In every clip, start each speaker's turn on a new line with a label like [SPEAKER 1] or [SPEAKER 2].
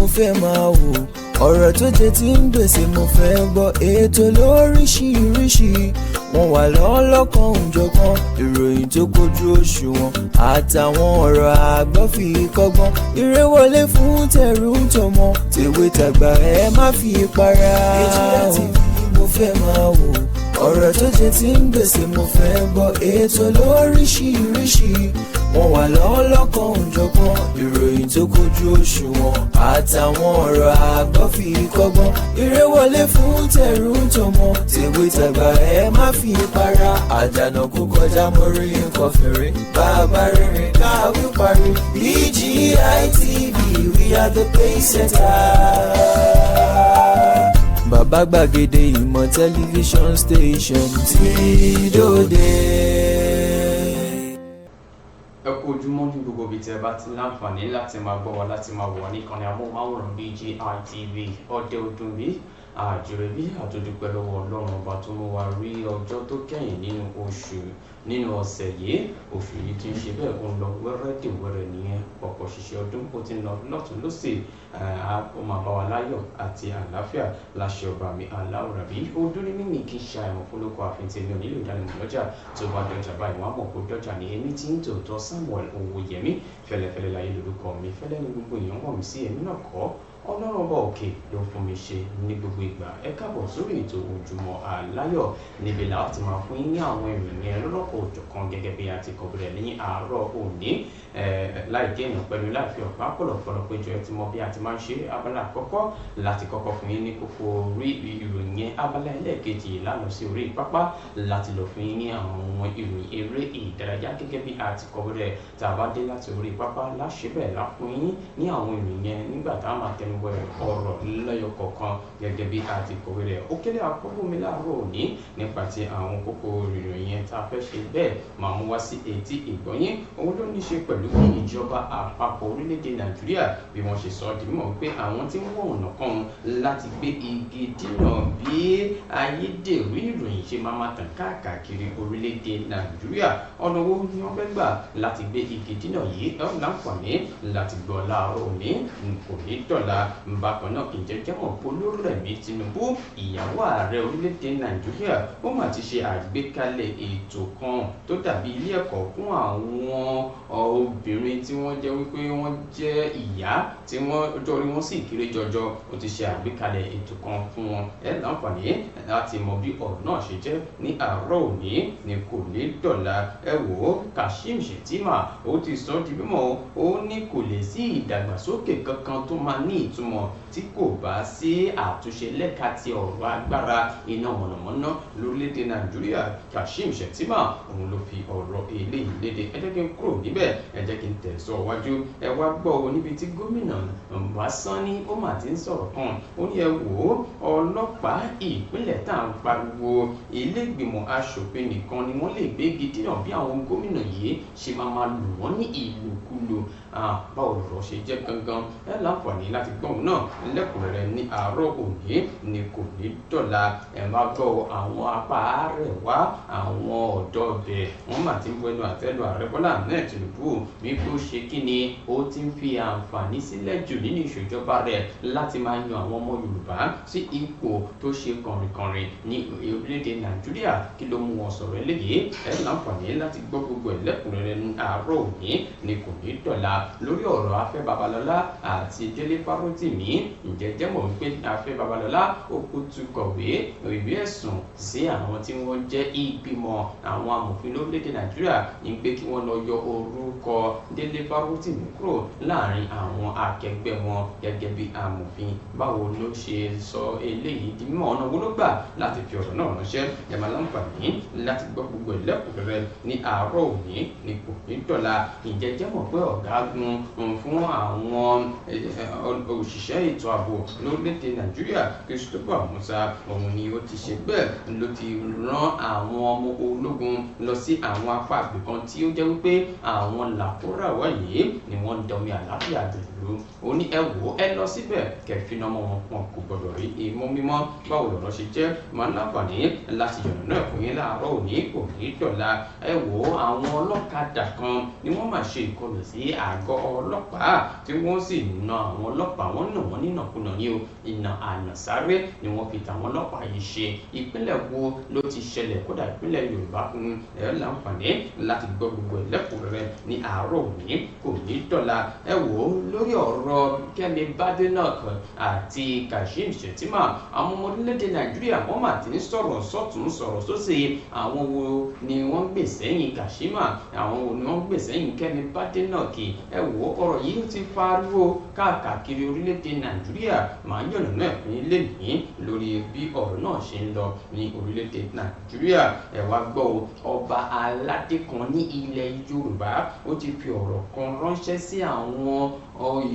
[SPEAKER 1] Mo fẹ́ máa wò. Ọ̀rọ̀ tó jẹ ti ń gbèsè mo fẹ́ gbọ́. Ètò lóríṣiríṣi wọ́n wà lọ́lọ́kan òjọ̀kan. Ìròyìn tó kojú òṣùwọ̀n àtàwọn ọ̀rọ̀ àgbọ́ fi kọ́gbọ́n. Eré wọlé fún tẹ̀rù tọmọ, tèwe tàgbà, ẹ má fi para. BGI TV mo fẹ́ máa wò. Ọ̀rọ̀ tó jẹ ti ń gbèsè mo fẹ́ gbọ́. Ètò lóríṣiríṣi wọ́n wà lọ́lọ́kan òjọ̀kan. Ìròyìn tó kojú òṣùwọ̀n àtàwọn ọ̀rọ̀ àgbọ́ fi kọ́gbọ́n. Eré wọlé fún tẹ̀rù tọmọ, tèwe tàgbà, ẹ má fi para. Àdànà kó kọjá mórí nǹkan fèrè. Bàbá rere káwí parí. BGI TV, we are the pace setter. Bàbá gbàgede ìmọ̀ tẹlifíṣọ̀n station tí dòde.
[SPEAKER 2] Ẹ kú ojúmọ́ ní gbogbo ibi tí ẹ bá ti láǹfààní láti máa gbọ́ wa, láti máa wò wá níkànnì amóhùnmáwòrán BGI TV. Ọdẹ ọdún bí àjùrẹ́bí àtòdúpẹ́ lọ́wọ́ Ọlọ́run Ọba tó mú wa rí ọjọ́ tó kẹ́yìn nínú oṣù, nínú ọ̀sẹ̀ yìí. Oṣù yìí ti ń ṣe bẹ́ẹ̀, ó ń lọ wẹ́rẹ́dìwẹ́rẹ́ nìyẹn. Pọ̀pọ̀ ṣiṣẹ́ ọdún, ó ti ń lọ lọ́tún lọ́sì. Ó máa bá wa láyọ̀ àti àlàáfíà láṣẹ Ọba mi Aláwòrábí. Ọdún ní mímì kì í ṣe àìmọ̀ fọlọ́kọ àfin tèmi ò nílò ìdánimọ̀ lọ́jà. Tó bá dọjà báyìí, wọ́n á mọ̀ kó dọjà ní. Èmi tí ń tòótọ́, Samuel Owóyẹmí Fẹlẹ́fẹlẹ́ láyé lórúkọ mi. Fẹ́lẹ́ ní gbogbo èèyàn mọ̀ mí sí. Èmi náà kọ́, Ọlọ́run Ọba òkè ló fún mi ṣe ní gbogbo ìgbà. Ẹ káàbọ̀ sórí ètò Ojúmọ́ Aláyọ̀, níbi làwọn ti máa fún yín ní àwọn ìròyìn ẹlọ́lọ́kọ̀ òjọ̀kan gẹ́gẹ́ bí a ti kọ̀ bẹ̀rẹ̀ ní àárọ̀ òní. Láì dènà pẹ̀lú láì fi ọ̀pá pọ̀lọ̀pọ̀lọ̀ péjọ, ẹ ti mọ bí a ti máa ń ṣe. Abala àkọ́kọ́ láti kọ́kọ́ fún yín ní kókó orí ìròyìn yẹn. Abala ẹlẹ́ẹ̀kejì, lánàá sí orí pápá láti lọ fún yín ní àwọn ìròyìn eré ìdárayá gẹ́gẹ́ bí a ti kọ̀ bẹ̀rẹ̀. Tá a bá dé láti orí pápá, láṣẹ bẹ́ẹ̀ láfún yín ní àwọn ìròyìn yẹn nígbà tá a máa tẹnubọ ọ̀rọ̀ lẹ́yọ kọ̀ọ̀kan gẹ́gẹ́ bí a ti kọ̀wé rẹ̀. Ó kéré àkọ́kọ́ mi láàárọ̀ òní nípa ti àwọn kókó ìròyìn yẹn tá a fẹ́ ṣe bẹ́ẹ̀ máa mú wá sí etí ìgbọ́yín. Òun ló ní ṣe pẹ̀lú bí ìjọba àpapọ̀ orílẹ̀-èdè Nàìjíríà bí wọ́n ṣe sọ di mímọ̀ pé àwọn tí ń wọ̀ ọ̀nà kan láti gbé igi dínà bí ayédèrú ìròyìn ṣe máa máa tàn káàkiri orílẹ̀-èdè Nàìjíríà. Ọ̀nà wo ni wọ́n fẹ́ gbà láti gbé igi dínà yìí? Ẹ láǹfààní láti gbọ́ láàárọ̀ òní, kò ní dọ̀la. Bákan náà, ǹjẹ́ jẹ́mọ̀ Olúrẹ̀mí Tinubu, ìyàwó ààrẹ orílẹ̀-èdè Nàìjíríà, ó mà ti ṣe àgbékalẹ̀ ètò kan tó dàbí ilé ẹ̀kọ́ fún àwọn obìnrin tí wọ́n jẹ́ wípé wọ́n jẹ́ ìyá tí wọ́n ọjọ́ orí wọn sì kéré jọjọ. Ó ti ṣe àgbékalẹ̀ ètò kan fún wọn. Ẹ láǹfààní láti mọ bí ọ̀rọ̀ náà ṣe jẹ́ ní àárọ̀ òní, ní kò ní dọ̀la. Ẹ wò ó, Kashim Shettima ó ti sọ di mímọ̀, ó ní kò lè sí ìdàgbàsókè kankan tó máa ní ìtumọ̀ tí kò bá sí àtúnṣe lẹ́ka ti ọ̀rọ̀ agbára iná mọ̀nàmọ́ná lórílẹ̀‐èdè Nàìjíríà. Kashim Shettima, òun ló fi ọ̀rọ̀ eléyìí léde. Ẹ jẹ́ kí n kúrò níbẹ̀, ẹ jẹ́ kí n tẹ̀síwájú. Ẹ wá gbọ́ o, níbi tí gómìnà Uba Sani ó mà ti ń sọ̀rọ̀ kan. Ó ní ẹ wò ó, ọlọ́pàá ìpínlẹ̀ tá à ń pariwo, ilé ìgbìmọ̀ aṣòfin nìkan ni wọ́n lè gbégi dínà bí àwọn gómìnà yìí ṣe máa máa lò wọ́n ní ìlòkulò. Báwo lọ̀rọ̀ ṣe jẹ́ gangan? Ẹ láǹfààní láti gbọ́ òun náà lẹ́kùnrẹ́rẹ́ ní àárọ̀ òní, ni kò ní dọ̀la. Ẹ máa gbọ́, àwọn apá àárẹ̀wá, àwọn ọ̀dọ́ ọbẹ̀, wọ́n mà ti ń bu ẹnu àtẹ́lu ààrẹ Bọ́lá Ahmed Tinubu wípé ó ṣe kí ni, ó ti ń fi àǹfààní sílẹ̀ jù nínú ìṣèjọba rẹ̀ láti máa yan àwọn ọmọ Yorùbá sí ipò tó ṣe kànrìnkànrìn ní orílẹ̀-èdè Nàìjíríà. Kí ló mú wọn sọ̀rọ̀ eléyìí? Ẹ láǹfààní láti gbọ́ gbogbo ẹ̀ lẹ́kùnrẹ́rẹ́ ní àárọ̀ òní, ni kò ní dọ̀la. Lórí ọ̀rọ̀ Afẹ́ Babalọ́lá àti Délé Fárótìmí, ǹjẹ́ jẹ́ mọ̀ wípé Afẹ́ Babalọ́lá ó kú tu kọ̀wé ìwé ẹ̀sùn sí àwọn tí wọ́n jẹ́ ìgbìmọ̀ àwọn amòfin lórílẹ̀‐èdè Nàìjíríà ní pé kí wọ́n lọ yọ orúkọ Délé Fárótìmí kúrò láàrin àwọn akẹgbẹ́ wọn gẹ́gẹ́ bí amòfin? Báwo ló ṣe sọ eléyìí di mímọ̀? Ọ̀nà wo ló gbà láti fi ọ̀rọ̀ náà ránṣẹ́? Ẹ máa láǹfààní láti gbọ́ gbogbo ẹ̀ lẹ́kùnrẹ́rẹ́ ní àárọ̀ òní, ní kò ní dọ̀la. Ǹjẹ́ jẹ́ mọ̀ pé ọ̀gágun fún àwọn òṣìṣẹ́ ètò ààbò lórílẹ̀‐èdè Nàìjíríà, Christopher Musa, òun ni ó ti ṣe bẹ́ẹ̀ ló ti rán àwọn ọmọ ológun lọ sí àwọn apá àgbè kan tí ó jẹ́ wípé àwọn làkúràwá yìí ni wọ́n ń dọmi àlàáfíà dùlù. Ó ní ẹ wò ó, ẹ lọ síbẹ̀ kẹfìnà mọ́ wọn, wọn kò gbọdọ̀ rí imú mímọ́. Báwo lọ̀rọ̀ ṣe jẹ́? Máa ń láǹfààní láti yọ̀nà náà fún yín láàárọ̀ òní, kò ní dọ̀la. Ẹ wò ó, àwọn ọlọ́kadà kan ni wọ́n máa ṣe ìkọlù sí àgọ́ ọlọ́pàá tí wọ́n sì na àwọn ọlọ́pàá. Ọlọ́pàá wọ́n nà wọ́n nínàkúnà ní o, ìnà ànàsáré ni wọ́n fi tàwọn ọlọ́pàá yìí ṣe. Ìpínlẹ̀ wo ló ti ṣẹlẹ̀? Kódà ìpínlẹ̀ Yorùbá ẹ̀ láǹfààní láti gbọ́ gbogbo ẹ̀lẹ́kùnrẹ́rẹ́ ní àárọ̀ òní, kò ní dọ̀la. Ẹ wò ó lórí ọ̀rọ̀ Kẹ́mi Badenoch àti Kashim Shettima, àwọn ọmọ orílẹ̀-èdè Nàìjíríà wọ́n mà ti ń sọ̀rọ̀ sọ́tún sọ̀rọ̀ sósì. Àwọn wo ni wọ́n gbè sẹ́yìn Kashima? Àwọn wo ni wọ́n gbè sẹ́yìn Kẹ́mi Badenoch? Ẹ wò ó, ọ̀rọ̀ yìí ti fariwo káàkiri orílẹ̀-èdè Nàìjíríà. Màá yànnà náà fún yín lénìí lórí bí ọ̀rọ̀ náà ṣe ń lọ ní orílẹ̀-èdè Nàìjíríà. Ẹ wá gbọ́ o, ọba aládé kan ní ilẹ̀ Yorùbá ó ti fi ọ̀rọ̀ kan ránṣẹ́ sí àwọn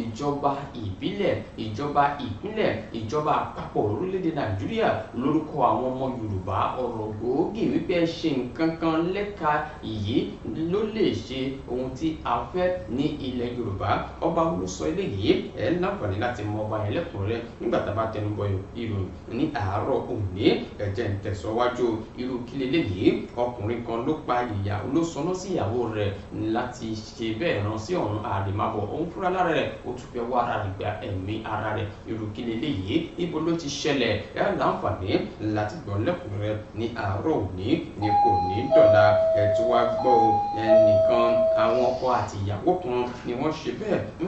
[SPEAKER 2] ìjọba ìbílẹ̀, ìjọba ìpínlẹ̀, ìjọba àpapọ̀ orílẹ̀-èdè Nàìjíríà lórúkọ àwọn ọmọ Yorùbá. Ọ̀rọ̀ gbòógì wípé ẹ ṣe nǹkan kan lẹ́ka yìí ló lè ṣe ohun tí a fẹ́ ní ilẹ̀ Yorùbá. Ọba ló sọ eléyìí, ẹ láǹfààní láti mọ ọba yẹn lẹ́kùnrẹ́rẹ́ nígbà tá a bá tẹnubọ ìròyìn ní àárọ̀ òní. Ẹ jẹ́ n tẹ̀síwájú. Irú kí leléyìí? Ọkùnrin kan ló pa ìyàwó, ló sọná sí ìyàwó rẹ̀ láti ṣe bẹ́ẹ̀ rán sí ọ̀run àrèmábọ̀. Òun fúnra lára rẹ̀ ó tún fẹ́ wá ara rẹ̀ gba ẹ̀mí ara rẹ̀. Irú kí leléyìí? Ibo ló ti ṣẹlẹ̀? Ẹ láǹfààní láti gbọ́ lẹ́kùnrẹ́rẹ́ ní àárọ̀ òní ní kò ní dọ̀la. Ẹ tún wá gbọ́ o, ẹnìkan àwọn ọkọ àti ìyàwó kan ni wọ́n ṣe bẹ́ẹ̀ ni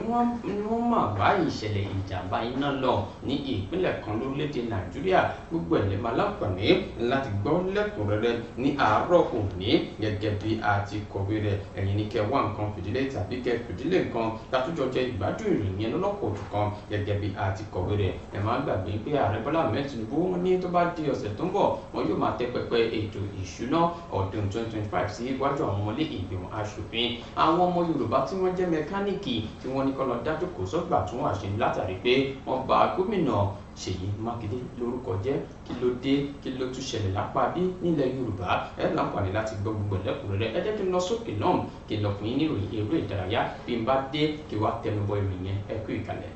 [SPEAKER 2] wọ́n máa bá ìṣẹ̀lẹ̀ ìjàmbá iná lọ ní ìpínlẹ̀ kan lórílẹ̀‐èdè Nàìjíríà. Gbogbo ẹ̀ lè máa láǹfààní láti gbọ́ lẹ́kùnrẹ́rẹ́ ní àárọ̀ òní gẹ́gẹ́ bí a ti kọ̀wé rẹ̀. Ẹ̀yin ní kẹ́ wá nǹkan fìdílé tàbí kẹ́ fìdílé nǹkan tàtújọ jẹ ìgbádùn ìròyìn yẹn lọ́lọ́kọ̀ òjọ̀kan gẹ́gẹ́ bí a ti kọ̀wé rẹ̀. Ẹ má gbàgbé pé Ààrẹ Bọ́lá Ahmed Tinubu ní tó bá di ọ̀sẹ̀ tó ń bọ̀ wọn yóò máa tẹ́ pẹpẹ ètò ìṣúná ọdún 2025 sí iwájú àwọn ọmọlé ìgbìmọ̀ aṣòfin. Àwọn ọmọ Yorùbá tí wọ́n jẹ́ mẹkáníìkì tí wọ́n ní kó lọ dájú kò sọ́gbà tí wọ́n àṣẹ látàrí pé wọ́n bà gómìnà Ṣèyí Mákindé lórúkọ jẹ́. Kí ló dé? Kí ló tún ṣẹlẹ̀ lápá bí nílẹ̀ Yorùbá? Ẹ láǹfààní láti gbọ́ gbogbo ẹ̀lẹ́kùnrẹ́rẹ́. Ẹ jẹ́ kí n lọ sókè náà kí n lọ fún yín ní ìròyìn eré ìdárayá. Bí n bá dé kí wàá tẹnubọ ìròyìn yẹn. Ẹ kú ìkàlẹ̀.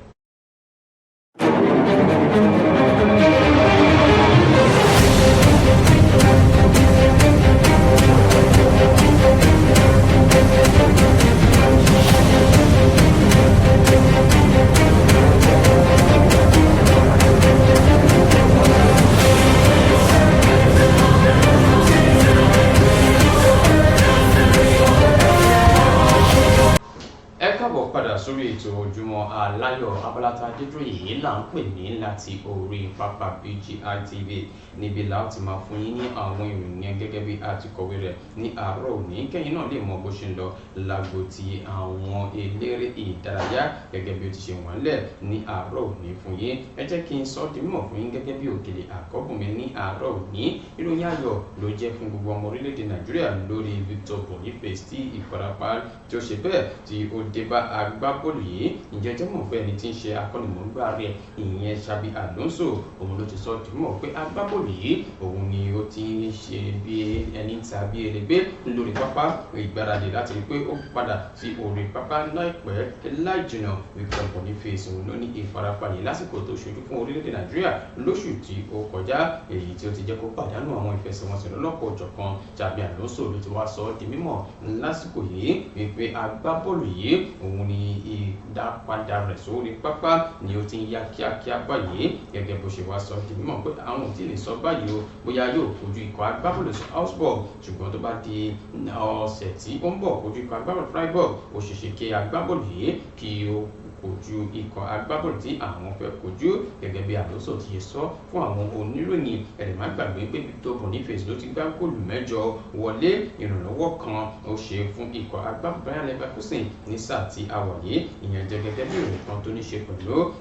[SPEAKER 2] Sórí ètò Ojúmọ́ Aláyọ̀, abala tá a dédúró yìí là ń pè ní láti orí pápá BGI TV. Níbi la ó ti máa fún yín ní àwọn ìròyìn yẹn gẹ́gẹ́ bí a ti kọ̀wé rẹ̀ ní àárọ̀ òní, kẹ́yìn náà lè mọ bó ṣe ń lọ lágbo ti àwọn eléré ìdárayá gẹ́gẹ́ bí ó ti ṣe wọ́n lẹ̀ ní àárọ̀ òní fún yín. Ẹ jẹ́ kí n sọ di mímọ̀ fún yín gẹ́gẹ́ bí òkèlè àkọ́bùnmi ní àárọ̀ òní. Ìròyìn ayọ̀ ló jẹ́ fún gbogbo ọmọ orílẹ̀-èdè Nàìjíríà lórí Victor Boniface tí ìfarapa tí ó ṣe bẹ́ẹ̀ tí ó dé bá agbábọ́ọ̀lù yìí. Ǹjẹ́ jẹ́ mọ̀ pé ẹni tí ń ṣe akọ́nimọ̀ọ́gbá rẹ̀ ìyẹn Xabi Alonso, òun ló ti sọ di mímọ̀ pé agbábọ́ọ̀lù yìí òun ni ó ti ń ṣe bí ẹni tàbí ẹlẹgbẹ́ lórí pápá ìgbáradì láti rí pé ó padà sí orí pápá láìpẹ́ láì jìnnà. Victor Boniface òun ló ní ìfarapa yìí lásìkò tó ṣojú fún orílẹ̀-èdè Nàìjíríà lóṣù tí ó kọjá, èyí tí ó ti jẹ́ kó pàdánù àwọn ìfẹsẹ̀wọnsẹ̀ lọ́lọ́kọ̀ òjọ̀kan. Xabi Alonso ló ti wá sọ di mímọ̀ lásìkò yìí wípé agbábọ́ọ̀lù yìí òun ni ìdápadà rẹ̀ sórí pápá ni ó ti ń yá kíákíá báyìí, gẹ́gẹ́ bó ṣe wá sọ di mímọ̀ pé àwọn ò tí ì lè sọ báyìí o bóyá yóò kojú ikọ̀ agbábọ́ọ̀lù Augsburg, ṣùgbọ́n tó bá di ọ̀sẹ̀ tí ó ń bọ̀ kojú ikọ̀ agbábọ́ọ̀lù Freiburg, ó ṣeéṣe kí agbábọ́ọ̀lù yìí kí ó kojú ikọ̀ agbábọ́ọ̀lù tí àwọn fẹ́ kojú, gẹ́gẹ́ bí Alonso ti ṣe sọ fún àwọn oníròyìn. Ẹ̀rẹ̀ má gbàgbé pé Victor Boniface ló ti gbá góòlù 8 wọlé, ìrànlọ́wọ́ kan ó ṣe fún ikọ̀ agbábọ́ọ̀lù Bayer Leverkusen ní sáà tí a wà yìí. Ìyẹn jẹ́ gẹ́gẹ́ bí ìròyìn kan tó ní ṣe pẹ̀lú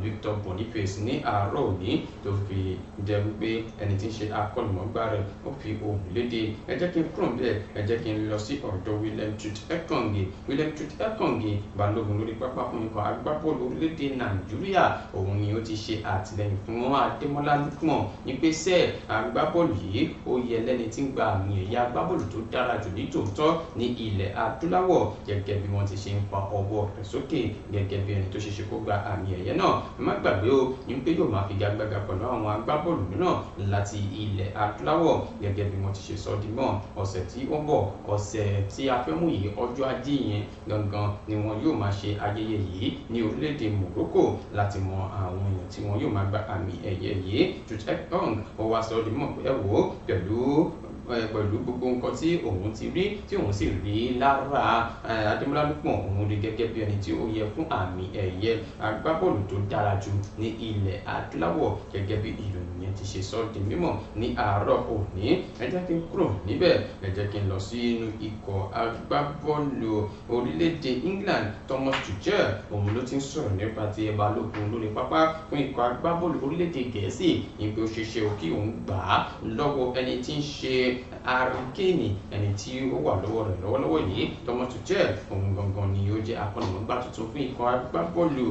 [SPEAKER 2] Victor Boniface ní àárọ̀ òní, tó fi jẹ́ wípé ẹni tí ń ṣe akọ́nimọ̀ọ́gbá rẹ̀ ó fi ohùn léde. Ẹ jẹ́ kí n kúrò níbẹ̀, ẹ jẹ́ kí n lọ sí ọ̀dọ̀ William Truth Ekonge. William Truth Ekonge, balógun lórí pápá fún ikọ̀ agbábọ́ọ̀lù orílẹ̀-èdè Nàìjíríà, òun ni ó ti ṣe àtìlẹ́yìn fún Adémọ́lá Lukman ní pé sẹ́ agbábọ́ọ̀lù yìí ó yẹ lẹ́ni tí ń gba àmì ẹ̀yẹ agbábọ́ọ̀lù tó dára jù ní tòótọ́ ní ilẹ̀ adúláwọ̀, gẹ́gẹ́ bí wọ́n ti ṣe ń fa ọwọ́ rẹ̀ sókè gẹ́gẹ́ bí ẹni tó ṣe ṣe kó gba àmì ẹ̀yẹ náà. Ẹ má gbàgbé o ní pé yóò máa figagbága pẹ̀lú àwọn agbábọ́ọ̀lù mìíràn láti ilẹ̀ adúláwọ̀, gẹ́gẹ́ bí wọ́n ti ṣe sọ di mọ́. Ọ̀sẹ̀ tí ó ń bọ̀, ọ̀sẹ̀ tí a fẹ́ mú yìí, ọjọ́ ajé yẹn gangan ni wọn yóò máa ṣe ayẹyẹ yìí. yìí ní orílẹ̀-èdè Morocco láti mọ àwọn èèyàn tí wọn yóò máa gba àmì ẹ̀yẹ yìí. Troost-Ekong ó wá sọ di mọ̀ pé ẹ wò ó, pẹ̀lú gbogbo nǹkan tí òun ti rí, tí òun sì rí lára Adémọ́lá Lukman, òun rí gẹ́gẹ́ bí ẹni tí ó yẹ fún àmì ẹ̀yẹ agbábọ́ọ̀lù tó dára jù ní ilẹ̀ adúláwọ̀, gẹ́gẹ́ bí ìròyìn yẹn ti ṣe sọ di mímọ̀ ní àárọ̀ òní. Ẹ jẹ́ kí n kúrò níbẹ̀, ẹ jẹ́ kí n lọ sí inú ikọ̀ agbábọ́ọ̀lù orílẹ̀-èdè England. Thomas Tuchel òun ló ti ń sọ̀rọ̀ nípa ti Balógun lórí pápá fún ikọ̀ agbábọ́ọ̀lù orílẹ̀-èdè Gẹ̀ẹ́sì, ìpè ó ṣeéṣe kí òun gbà á lọ́wọ́ ẹni tí ń ṣe Harry Kane, ẹni tí ó wà lọ́wọ́ rẹ̀ lọ́wọ́lọ́wọ́ yìí. Thomas Tuchel òun gangan ni ó jẹ́ akọ́nimọ̀ọ́gbá tuntun fún ikọ̀ agbábọ́ọ̀lù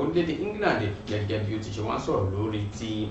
[SPEAKER 2] orílẹ̀-èdè England, gẹ́gẹ́ bí ó ti ṣe wá ń sọ̀rọ̀ lórí ti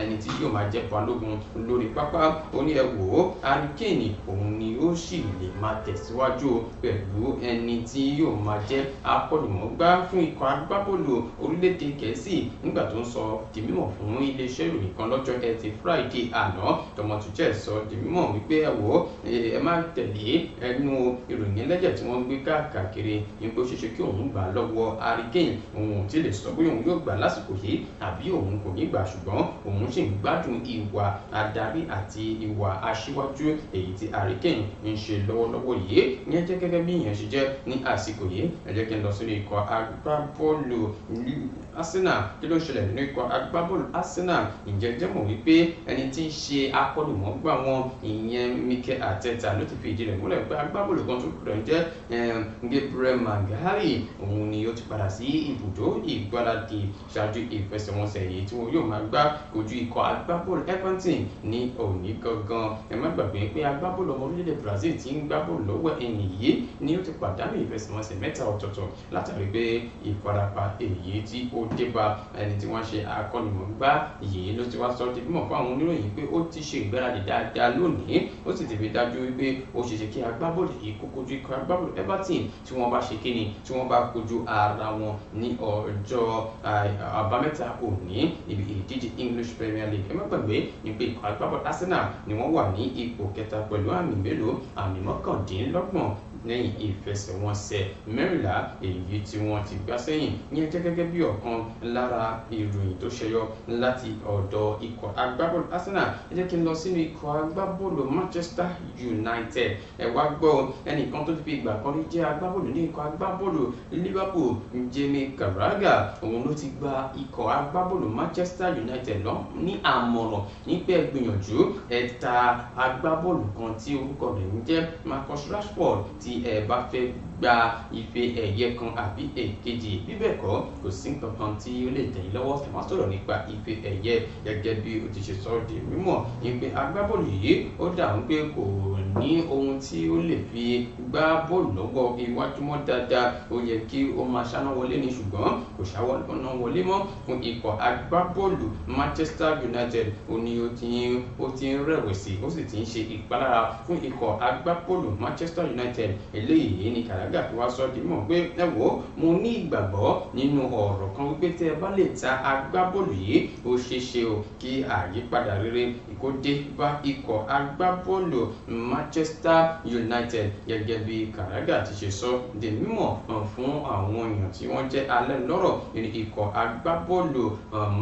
[SPEAKER 2] ẹni tí yóò máa jẹ́ balógun lórí pápá. Ó ní ẹ wò ó, Harry Kane òun ni ó sì lè máa tẹ̀síwájú pẹ̀lú ẹni tí yóò máa jẹ́ akọ́nimọ̀ọ́gbá fún ikọ̀ agbábọ́ọ̀lù orílẹ̀-èdè Gẹ̀ẹ́sì. Nígbà tó ń sọ di mímọ̀ fún iléeṣẹ́ ìròyìn kan lọ́jọ́ Ẹtì Friday àná, Thomas Tuchel sọ di mímọ̀ wípé ẹ wò ó, ẹ má tẹ̀lé ẹnu ìròyìn ẹlẹ́jẹ̀ tí wọ́n ń gbé káàkiri ní pé ó ṣeéṣe kí òun gbà lọ́wọ́ Harry Kane. Òun ò tí lè sọ bóyá òun yóò gbà lásìkò yìí àbí òun kò ní gbà, ṣùgbọ́n òun sì ń gbádùn ìwà adarí àti ìwà aṣíwájú èyí tí Harry Kane ń ṣe lọ́wọ́lọ́wọ́ yìí. Ìyẹn jẹ́ gẹ́gẹ́ bí ìyẹn ṣe jẹ́ ní àsìkò yìí. Ẹ jẹ́ kí n lọ sínú ikọ̀ agbábọ́ọ̀lù Arsenal. Kí ló ṣẹlẹ̀ nínú ikọ̀ agbábọ́ọ̀lù Arsenal? Ǹjẹ́ jẹ́ mọ̀ wípé ẹni tí ń ṣe akọ́nimọ̀ọ́gbá wọn, ìyẹn Mikel Arteta, ló ti fi ìdí rẹ̀ múlẹ̀ pé agbábọ́ọ̀lù kan tó kúrò ń jẹ́ Gabriel Magalhaes òun ni ó ti padà sí ibùdó ìgbáradì ṣáájú ìfẹsẹ̀wọnsẹ̀ yìí tí wọn yóò máa gbá kojú ikọ̀ agbábọ́ọ̀lù Everton ní òní gangan. Ẹ má gbàgbé pé agbábọ́ọ̀lù ọmọ orílẹ̀-èdè Brazil ti ń gbá bọ́ọ̀lù lọ́wọ́ ẹni yìí ni ó ti pàdánù ìfẹsẹ̀wọnsẹ̀ 3 ọ̀tọ̀ọ̀tọ̀ látàrí pé ìfarapa èyí tí ó débá ẹni tí wọ́n ṣe akọ́nimọ̀ọ́gbá yìí ló ti wá sọ di mímọ̀ fún àwọn oníròyìn pé ó ti ṣe ìgbáradì dáadáa lónìí, ó sì ti fi dájú wípé ó ṣeéṣe kí agbábọ́ọ̀lù yìí kó kojú ikọ̀ agbábọ́ọ̀lù Everton tí wọ́n bá ṣe kíni, tí wọ́n bá kojú ara wọn ní ọjọ́ àbámẹ́ta òní níbi ìdíje English Premier League. Ẹ má gbàgbé ní pé ikọ̀ agbábọ́ọ̀lù Arsenal ni wọ́n wà ní ipò kẹta pẹ̀lú àmì mélòó, àmì 29 lẹ́yìn ìfẹsẹ̀wọnsẹ̀ 14 èyí tí wọ́n ti gbá sẹ́yìn. Ìyẹn jẹ́ gẹ́gẹ́ bí ọ̀kan lára ìròyìn tó ṣẹyọ láti ọ̀dọ̀ ikọ̀ agbábọ́ọ̀lù Arsenal. Ẹ jẹ́ kí n lọ sínú ikọ̀ agbábọ́ọ̀lù Manchester United. Ẹ wá gbọ́ ẹnìkan tó ti fi ìgbà kan rí jẹ́ agbábọ́ọ̀lù ní ikọ̀ agbábọ́ọ̀lù Liverpool, Jamie Carragher, òun ló ti gba ikọ̀ agbábọ́ọ̀lù Manchester United lọ ní àmọ̀ràn nípa gbìyànjú ẹ ta agbábọ́ọ̀lù kan tí orúkọ rẹ̀ ń jẹ́ Marcus Rashford tí ẹ bá fẹ́ gba ife ẹ̀yẹ kan àbí èkejì, bí bẹ́ẹ̀ kọ́ kò sí nǹkan kan tí ó lè tẹ̀yìn lọ́wọ́. Ẹ má sọ̀rọ̀ nípa ife ẹ̀yẹ gẹ́gẹ́ bí ó ti ṣe sọ di mímọ̀ ní pé agbábọ́ọ̀lù yìí ó dà ń pé kò ní ohun tí ó lè fi gbá bọ́ọ̀lù lọ́wọ́ iwájú mọ́ dáadáa, ó yẹ kí ó máa ṣáná wọlé ní, ṣùgbọ́n kò ṣáná wọlé mọ́ fún ikọ̀ agbábọ́ọ̀lù Manchester United. Ó ní ó ti ń rẹ̀wẹ̀sì, ó sì ti ń ṣe ìpalára fún ikọ̀ agbábọ́ọ̀lù Manchester United. Eléyìí ni Carragher fi wá sọ di mímọ̀ pé ẹ wò ó, mo ní ìgbàgbọ́ nínú ọ̀rọ̀ kan wípé tẹ́ ẹ bá lè ta agbábọ́ọ̀lù yìí, ó ṣeé ṣe o kí àyípadà rere kó dé bá ikọ̀ agbábọ́ọ̀lù Manchester United, gẹ́gẹ́ bí Carragher ti ṣe sọ di mímọ̀ fún àwọn èèyàn tí wọ́n jẹ́ alẹ́nulọ́rọ̀ nínú ikọ̀ agbábọ́ọ̀lù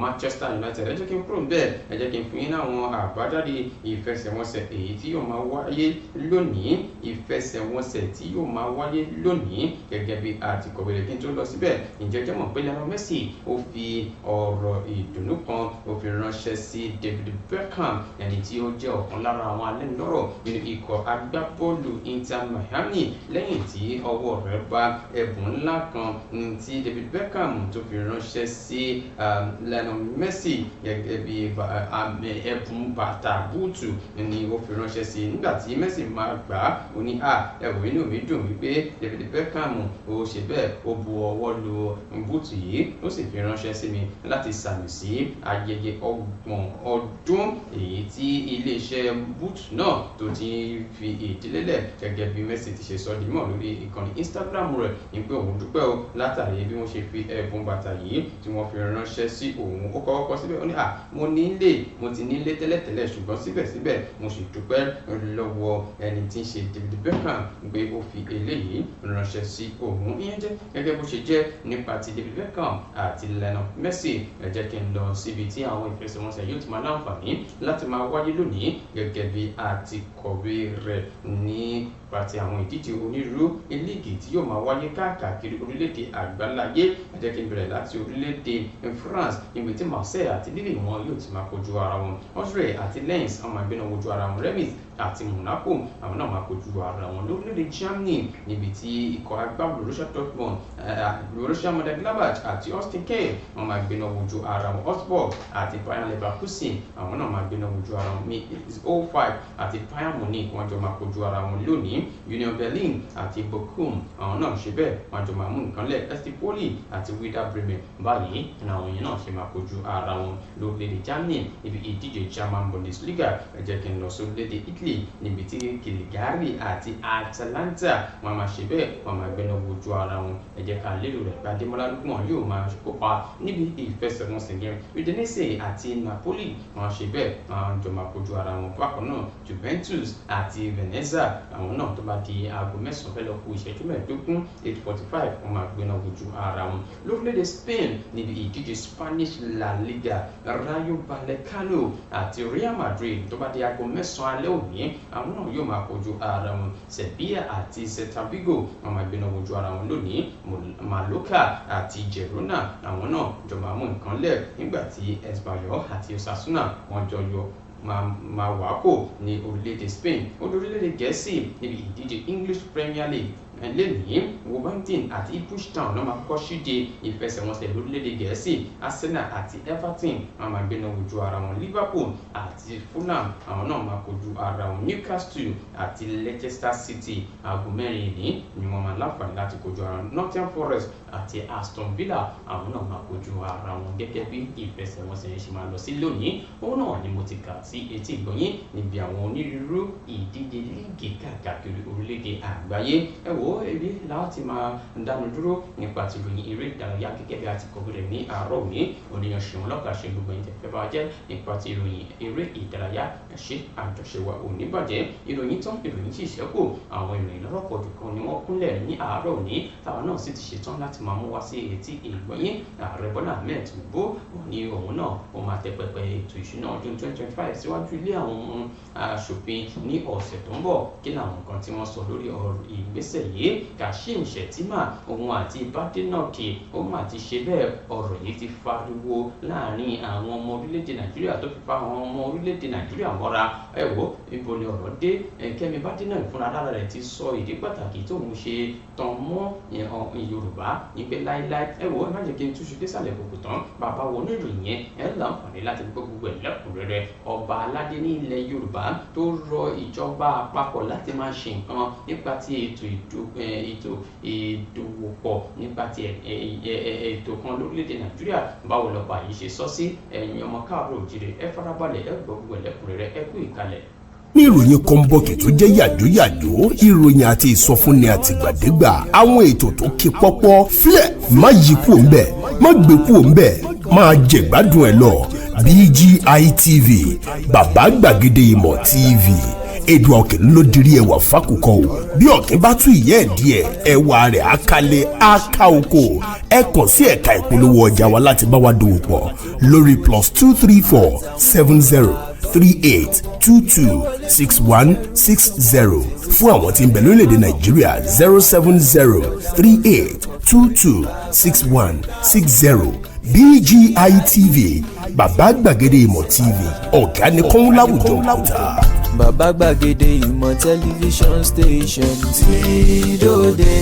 [SPEAKER 2] Manchester United. Ẹ jẹ́ kí n kúrò bẹ́ẹ̀, ẹ jẹ́ kí n fún yín láwọn àbájáde ìfẹsẹ̀wọnsẹ̀ èyí tí yóò máa wáyé lónìí, ìfẹsẹ̀wọnsẹ̀ tí yóò máa wáyé lónìí gẹ́gẹ́ bí àtìkọ̀wé rẹ̀. Kí n tó lọ síbẹ̀, ǹjẹ́ jẹ́ mọ̀ pé Lionel Messi ó fi ọ̀rọ̀ ìdùnnú kan ó fi ránṣẹ́ sí David Beckham, ẹni tí ó jẹ́ ọ̀kan lára àwọn alẹ́nulọ́rọ̀ nínú ikọ̀ agbábọ́ọ̀lù Inter Miami, lẹ́yìn tí ọwọ́ rẹ̀ bá ẹ̀bùn ńlá kan tí David Beckham tó fi ránṣẹ́ sí Lionel Messi gẹ́gẹ́ bí ẹ̀bùn bàtà búùtù ni ó fi ránṣẹ́ sí. Nígbà tí Messi máa gbà á, ó ní ẹ̀wọ̀n inú mi dùn wípé David Beckham ó ṣe bẹ́ẹ̀, ó bu ọwọ́ lu búùtù yìí, ó sì fi ránṣẹ́ sí mi láti sàmì sí ayẹyẹ 30 ọdún èyí tí iléeṣẹ́ búùtù náà tó ti fi ìdílélẹ̀, gẹ́gẹ́ bí Messi ti ṣe sọ di mímọ̀ lórí ìkànnì Instagram rẹ̀ ní pé òun dúpẹ́ o látàrí bí wọ́n ṣe fi ẹ̀bùn bàtà yìí tí wọ́n fi ránṣẹ́ sí òun. Ó kọ́kọ́ kọ síbẹ̀, ó ní mo nílé, mo ti nílé tẹ́lẹ̀tẹ́lẹ̀, ṣùgbọ́n síbẹ̀síbẹ̀ mo sì dúpẹ́ lọ́wọ́ ẹni tí ń ṣe David Beckham pé ó fi eléyìí ránṣẹ́ sí òun. Ìyẹn jẹ́ gẹ́gẹ́ bó ṣe jẹ́ nípa ti David Beckham àti Lionel Messi. Ẹ jẹ́ kí n lọ síbi tí àwọn ìfẹsẹ̀wọnsẹ̀ yóò ti máa láǹfààní láti máa wáyé lónìí gẹ́gẹ́ bí a ti kọ̀wé rẹ̀ nípa ti àwọn ìdíje onírúurú líìgì tí yóò máa wáyé káàkiri orílẹ̀-èdè àgbáláyé. Ẹ jẹ́ kí n bẹ̀rẹ̀ láti orílẹ̀-èdè France níbi tí Marseille àti Lille wọn yóò ti máa kojú ara wọn. Auxerre àti Lens àwọn máa gbéná wojú ara wọn. Reims àti Monaco àwọn náà máa kojú ara wọn. Lórílẹ̀-èdè Germany níbi tí ikọ̀ agbábọ́ọ̀lù Borussia Dortmund, Borussia Mönchengladbach àti Austin K wọn máa gbéná wojú ara wọn. Augsburg àti Bayer Leverkusen àwọn náà máa gbéná wojú ara wọn. Mainz 05 àti Bayern Munich wọn jọ máa kojú ara wọn lónìí. Union Berlin àti Bochum àwọn náà ṣe bẹ́ẹ̀, wọn jọ máa mú nǹkan lẹ̀. SC Pauli àti Werder Bremen báyìí làwọn yẹn náà ṣe máa kojú ara wọn lórílẹ̀-èdè Germany níbi ìdíje German Bundesliga. Ẹ jẹ́ kí n lọ sórílẹ̀-èdè Italy níbi tí Cagliari àti Atalanta wọn máa ṣe bẹ́ẹ̀, wọn máa gbéná wojú ara wọn. Ẹ jẹ́ ká lérò rẹ̀ pé Adémọ́lá Lukman yóò máa kópa níbi ìfẹsẹ̀wọnsẹ̀ yẹn. Udinese àti Napoli wọn ṣe bẹ́ẹ̀, wọn jọ máa kojú ara wọn. Bákan náà Juventus àti Venezia àwọn náà tó bá di aago 9 fẹ́ lọ kù ìṣẹ́jú 15, 8:45, wọn máa gbéná wojú ara wọn. Lórílẹ̀-èdè Spain níbi ìdíje Spanish La Liga, Rayo Vallecano àti Real Madrid tó bá di aago 9 alẹ́ òní àwọn náà yóò máa kojú ara wọn. Sevilla àti Celta Vigo wọn máa gbéná wojú ara wọn lónìí. Mallorca àti Girona àwọn náà jọ máa mú nǹkan lẹ̀, nígbà tí Espanyol àti Osasuna wọn jọ yọ máa wà kò ní orílẹ̀-èdè Spain. Ó di orílẹ̀-èdè Gẹ̀ẹ́sì níbi ìdíje English Premier League lẹ́nìí, Wolverhampton àti Ipswich Town náà máa kọ́kọ́ ṣíde ìfẹsẹ̀wọnsẹ̀ lórílẹ̀‐èdè Gẹ̀ẹ́sì. Arsenal àti Everton wọn máa gbéná wojú ara wọn. Liverpool àti Fulham àwọn náà máa kojú ara wọn. Newcastle àti Leicester City aago 4 ní ni wọ́n máa láǹfààní láti kojú ara wọn. Nottingham Forest àti Aston Villa àwọn náà máa kojú ara wọn. Gẹ́gẹ́ bí ìfẹsẹ̀wọnsẹ̀ yẹn ṣe máa lọ sí lónìí, òun náà ni mo ti kà sí etí ìgbọ̀nyín níbi àwọn onírúurú ìdíje líìgì káàkiri orílẹ̀-èdè àgbáyé. Ẹ wò ó, ebi láti máa dánu dúró nípa ti ìròyìn eré ìdárayá gẹ́gẹ́ bí a ti kọ̀wé rẹ̀ ní àárọ̀ òní. Oníyan ṣeun lọ́kà ṣe gbogbo ẹ̀yin tẹ́ fẹ́ bá jẹ́ nípa ti ìròyìn eré ìdárayá. Ẹ ṣé, àjọṣe wa ò ní bàjẹ́. Ìròyìn tán, ìròyìn sì ṣẹ́kù. Àwọn ìròyìn lọ́rọ̀kọ̀jọ̀kan ni wọ́n kúnlẹ̀ ní àárọ̀ òní, táwa náà sì ti ṣetán láti máa mú wá sí etí ìgbọ̀nyín. Ààrẹ Bọ́lá Ahmed Tinubu ní òun náà ó máa tẹ pẹpẹ ètò ìṣúná ọdún 2025 síwájú ilé àwọn aṣòfin ní ọ̀sẹ̀ tó ń bọ̀. Kí làwọn nǹkan tí wọ́n sọ lórí ọ̀rọ̀ ìgbésẹ̀ yìí? Kashim Shettima òun àti Badenoch ó mà ti ṣe bẹ́ẹ̀, ọ̀rọ̀ yìí ti fariwo láàrin àwọn ọmọ orílẹ̀-èdè Nàìjíríà tó fi fa àwọn ọmọ orílẹ̀-èdè Nàìjíríà mọ́ra. Ẹ wo ibo ni ọ̀rọ̀ dé. Kẹ́mi Badenoch fúnra lára rẹ̀ ti sọ ìdí pàtàkì tóun ṣe tàn mọ́ Yorùbá ní pé láíláí. Ẹ wo, ẹ má jẹ́ kí n túṣu désàlẹ̀ kòkò tán. Bàbá wọnú ìròyìn yẹn, ẹ láǹfààní láti gbọ́ gbogbo ẹ̀ lẹ́kùnrẹ́rẹ́. Ọba aládé ní ilẹ̀ Yorùbá tó rọ ìjọba àpapọ̀ láti máa ṣe nǹkan nípa ti ètò ìdòwòpọ̀ nípa ti ètò kan lórílẹ̀‐èdè Nàìjíríà. Báwo lọ́ba yìí ṣe sọ sí? Ẹ̀yin ọmọ káàárọ̀ òjìrè, ẹ farabalẹ̀, ẹ gbọ́ gbogbo ẹ̀ lẹ́kùnrẹ́rẹ́. Ẹ kú ìkàlẹ̀.
[SPEAKER 3] Ní ìròyìn kọ́ńbọ̀kì tó jẹ́ yàjóyàjó, ìròyìn àti ìsọfúnni àtìgbàdégbà, àwọn ètò tó ké pọ́pọ́ fílẹ̀, má yí kúò ńbẹ̀, má gbé kúò ńbẹ̀, máa jẹ̀gbádùn ẹ̀ lọ. BGI TV, bàbá gbàgede ìmọ̀ TV, èdè ọ̀kẹ́ ló dirí ẹwà fákòkò o. Bí ọ̀kẹ́ bá tún ìyẹ́ ẹ̀ díẹ̀, ẹwà rẹ̀ á kalẹ̀, á ká oko. Ẹ kàn sí ẹ̀ka ìpolówó ọjà wa láti bá wa dòwò pọ̀ lórí +234 70 38 22 61 60. Fún àwọn tí ń bẹ lórílẹ̀‐èdè Nàìjíríà, 070 38 22 61 60. BGI TV, bàbá gbàgede ìmọ̀ TV, ọ̀gá ni kọ́ń láwùjọ òkúta.
[SPEAKER 1] Bàbá gbàgede ìmọ̀ tẹlifíṣọ̀n station tí dòde.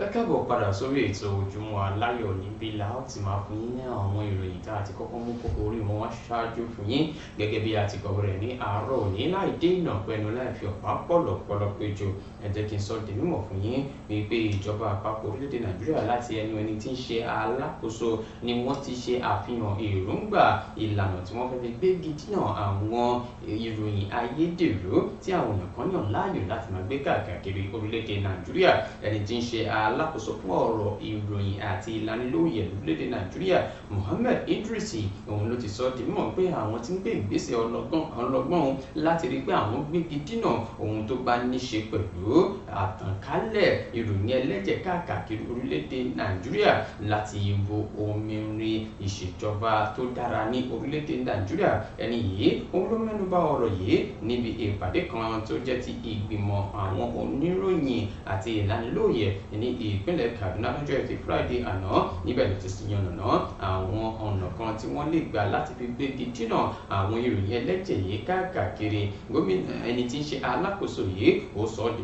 [SPEAKER 2] Ẹ káàbọ̀ padà sórí ètò Ojúmọ́ Aláyọ̀. Níbí la ó ti máa fún yín ní àwọn ìròyìn tá a ti kọ́kọ́ mú kókó orí wọn wá ṣáájú fún yín gẹ́gẹ́ bí a ti kọ̀wé rẹ̀ ní àárọ̀ òní. Láì dé ìnà pẹnu, láì fi ọ̀pá pọ̀lọ̀pọ̀lọ̀ péjọ, ẹ jẹ́ kí n sọ di mímọ̀ fún yín wípé ìjọba àpapọ̀ orílẹ̀-èdè Nàìjíríà láti ẹnu ẹni tí ń ṣe alákòóso ni wọ́n ti ṣe àfihàn èròǹgbà ìlànà tí wọ́n fẹ́ fi gbégi dínà àwọn ìròyìn ayédèrú tí àwọn èèyàn kan yàn láàyò láti máa gbé káàkiri orílẹ̀-èdè Nàìjíríà. Ẹni tí ń ṣe alákòóso fún ọ̀rọ̀ ìròyìn àti ìlanilóyẹ̀ lórílẹ̀‐èdè Nàìjíríà Mohammed Idris, òun ló ti sọ di mímọ̀ pé àwọn tí ń gbé ìgbésẹ̀ ọlọ́gbọ́n láti rí pé àwọn gbégi dínà ohun tó bá ní ṣe pẹ̀lú àtànkálẹ̀ ìròyìn ẹlẹ́jẹ̀ káàkiri orílẹ̀-èdè Nàìjíríà láti wo omirin ìṣèjọba tó dára ní orílẹ̀-èdè Nàìjíríà. Ẹni yìí òun ló mẹ́nubà ọ̀rọ̀ yìí níbi ìpàdé kan tó jẹ́ ti ìgbìmọ̀ àwọn oníròyìn àti ìlanilóyẹ̀ ní ìpínlẹ̀ Kaduna lọ́jọ́ Ẹtì Friday àná. Níbẹ̀ ló ti yànnàná àwọn ọ̀nà kan tí wọ́n lè gbà láti fi gbégi dínà àwọn ìròyìn ẹlẹ́jẹ̀ yìí káàkiri. Gómìnà ẹni tí ń ṣe alákòóso yìí ó sọ ọ́ di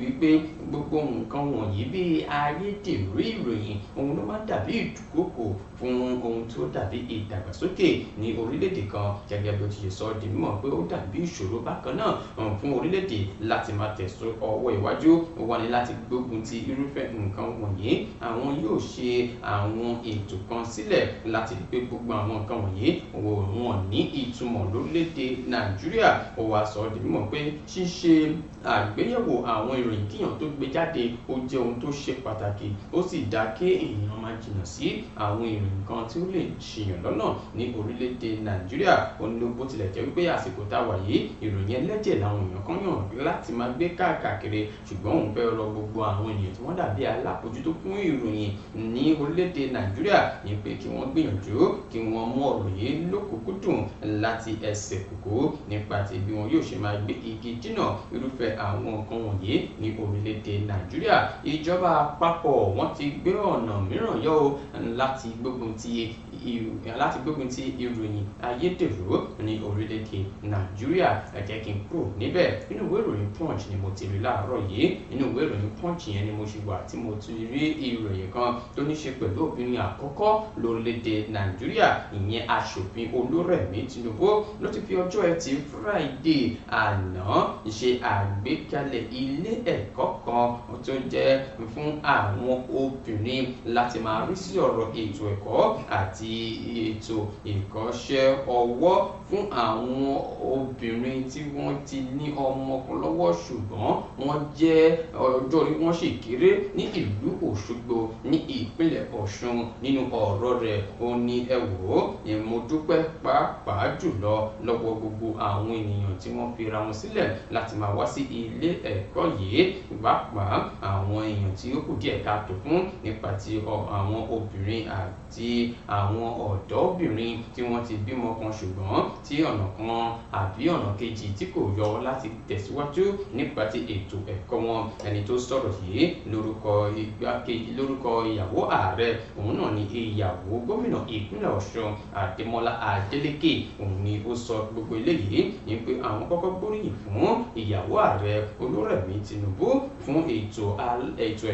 [SPEAKER 2] wípé gbogbo nǹkan wọ̀nyí bí ayédèrú ìròyìn òun ló máa ń dàbí ìdúkokò fún ohun tó dàbí ìdàgbàsókè ní orílẹ̀-èdè kan, gẹ́gẹ́ bí ó ti ṣe sọ ọ́ di mímọ̀ pé ó dàbí ìṣòro bákan náà fún orílẹ̀-èdè láti máa tẹ̀sọ́ ọwọ́ iwájú. Ó wà ní láti gbógun ti irúfẹ́ nǹkan wọ̀nyí. Àwọn yóò ṣe àwọn ètò kan sílẹ̀ láti rí pé gbogbo àwọn nǹkan wọ̀nyí wọn ní ìtumọ̀ lórílẹ̀-èdè Nàìjíríà. Ó wá sọ ọ́ di mímọ̀ pé ṣíṣe àgbéyẹ̀wò àwọn ìròyìn kíyàn tó gbé jáde ó jẹ́ ohun tó ṣe pàtàkì, ó sì dá kí èèyàn máa jìnnà sí àwọn ìròyìn kan tí ó lè ṣìyàn lọ́nà ní orílẹ̀-èdè Nàìjíríà. Ó ní bó tilẹ̀ jẹ́ wípé àsìkò tá a wà yìí ìròyìn ẹlẹ́jẹ̀ làwọn èèyàn kan yàn láti máa gbé káàkiri, ṣùgbọ́n òun fẹ́ rọ gbogbo àwọn ènìyàn tí wọ́n dàbí alábòójútó fún ìròyìn ní orílẹ̀-èdè Nàìjíríà ní pé kí wọ́n gbìyànjú kí wọ́n mú ọ̀rọ̀ yìí lókùnkúndùn láti ẹsẹ̀ kòkó nípa ti bí wọn yóò ṣe máa gbé igi dínà irúfẹ́ àwọn nǹkan wọ̀nyí ní orílẹ̀-èdè Nàìjíríà. Ìjọba àpapọ̀ wọ́n ti gbé ọ̀nà mìíràn yọ o láti gbógun ti ìròyìn ayédèrú ní orílẹ̀-èdè Nàìjíríà. Ẹ jẹ́ kí n kúrò níbẹ̀. Nínú ìwé ìròyìn Punch ni mo ti rí láàárọ̀ yìí. Nínú ìwé ìròyìn Punch yẹn ni mo ṣì wà tí mo ti rí ìròyìn kan tó ní ṣe pẹ̀lú obìnrin àkọ́kọ́ lórílẹ̀-èdè Nàìjíríà, ìyẹn aṣòfin Olúrẹ̀mí Tinubu ló ti fi ọjọ́ Ẹtì Friday àná ṣe àgbékalẹ̀ ilé ẹ̀kọ́ kan tó jẹ́ fún àwọn obìnrin láti máa rí sí ọ̀rọ̀ ètò ẹ̀kọ́ àti ètò ìkọ́ṣẹ́ ọwọ́ fún àwọn obìnrin tí wọ́n ti ní ọmọ kan lọ́wọ́ ṣùgbọ́n wọ́n jẹ́ ọjọ́ orí wọn sì kéré ní ìlú Òṣogbo ní ìpínlẹ̀ Ọ̀ṣun. Nínú ọ̀rọ̀ rẹ̀ ó ní ẹ wò ó, mo dúpẹ́ pàápàá jùlọ lọ́wọ́ gbogbo àwọn ènìyàn tí wọ́n fi ra wọn sílẹ̀ láti máa wá sí ilé ẹ̀kọ́ yìí, pàápàá àwọn èèyàn tí ó kù díẹ̀ káàtó fún nípa ti àwọn obìnrin àti àwọn ọ̀dọ́bìnrin tí wọ́n ti bímọ kan ṣùgbọ́n tí ọ̀nà kan àbí ọ̀nà kejì tí kò yọ láti tẹ̀síwájú nípa ti ètò ẹ̀kọ́ wọn. Ẹni tó sọ̀rọ̀ yìí lórúkọ ìyàwó ààrẹ, òun náà ni ìyàwó gómìnà ìpínlẹ̀ Ọ̀ṣun Adémọ́lá Adélékè. Òun ni ó sọ gbogbo eléyìí ní pé àwọn kọ́kọ́ gbóríyìn fún ìyàwó ààrẹ Olúrẹ̀mí Tinubu fún ètò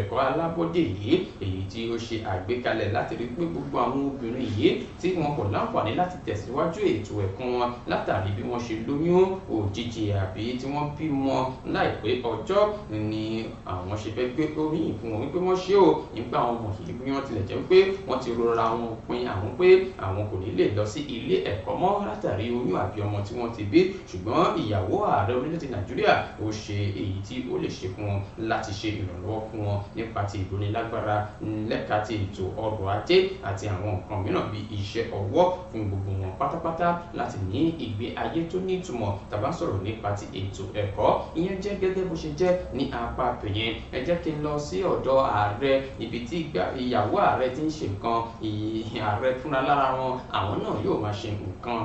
[SPEAKER 2] ẹ̀kọ́ alábọ́dé yìí, èyí tí ó ṣe àgbékalẹ̀ láti rí pé gbogbo àwọn obìnrin yìí tí wọn kò láǹfààní láti tẹ̀síwájú ètò ẹ̀kọ́ wọn látàrí bí wọ́n ṣe lóyún òjijì àbí tí wọ́n bímọ láìpẹ́ ọjọ́ ni àwọn ṣe fẹ́ gbé oríyìn fún wọn wípé wọ́n ṣe o nípa àwọn ọmọ yìí bí wọ́n tilẹ̀ jẹ́ wípé wọ́n ti rọra wọn pin àwọn pé àwọn kò ní lè lọ sí ilé ẹ̀kọ́ mọ́ látàrí oyún àbí ọmọ tí wọ́n ti bí, ṣùgbọ́n ìyàwó ààrẹ orílẹ̀-èdè Nàìjíríà ó ṣe èyí tí ó lè ṣe fún wọn láti ṣe ìrànlọ́wọ́ fún wọn nípa ti ìrónilágbára lẹ́ka ti ètò ọrọ̀ ajé àti àwọn nǹkan mìíràn bíi iṣẹ́ ọwọ́ fún gbogbo wọn pátápátá láti ní ìgbé ayé tó ní ìtumọ̀. Tàbá sọ̀rọ̀ nípa ti ètò ẹ̀kọ́, ìyẹn jẹ́ gẹ́gẹ́ bó ṣe jẹ́ ní apá pèyẹn. Ẹ jẹ́ kí n lọ sí ọ̀dọ̀ ààrẹ ibi tí ìyàwó ààrẹ ti ń ṣe nǹkan, ààrẹ fúnra lára wọn àwọn náà yóò máa ṣe nǹkan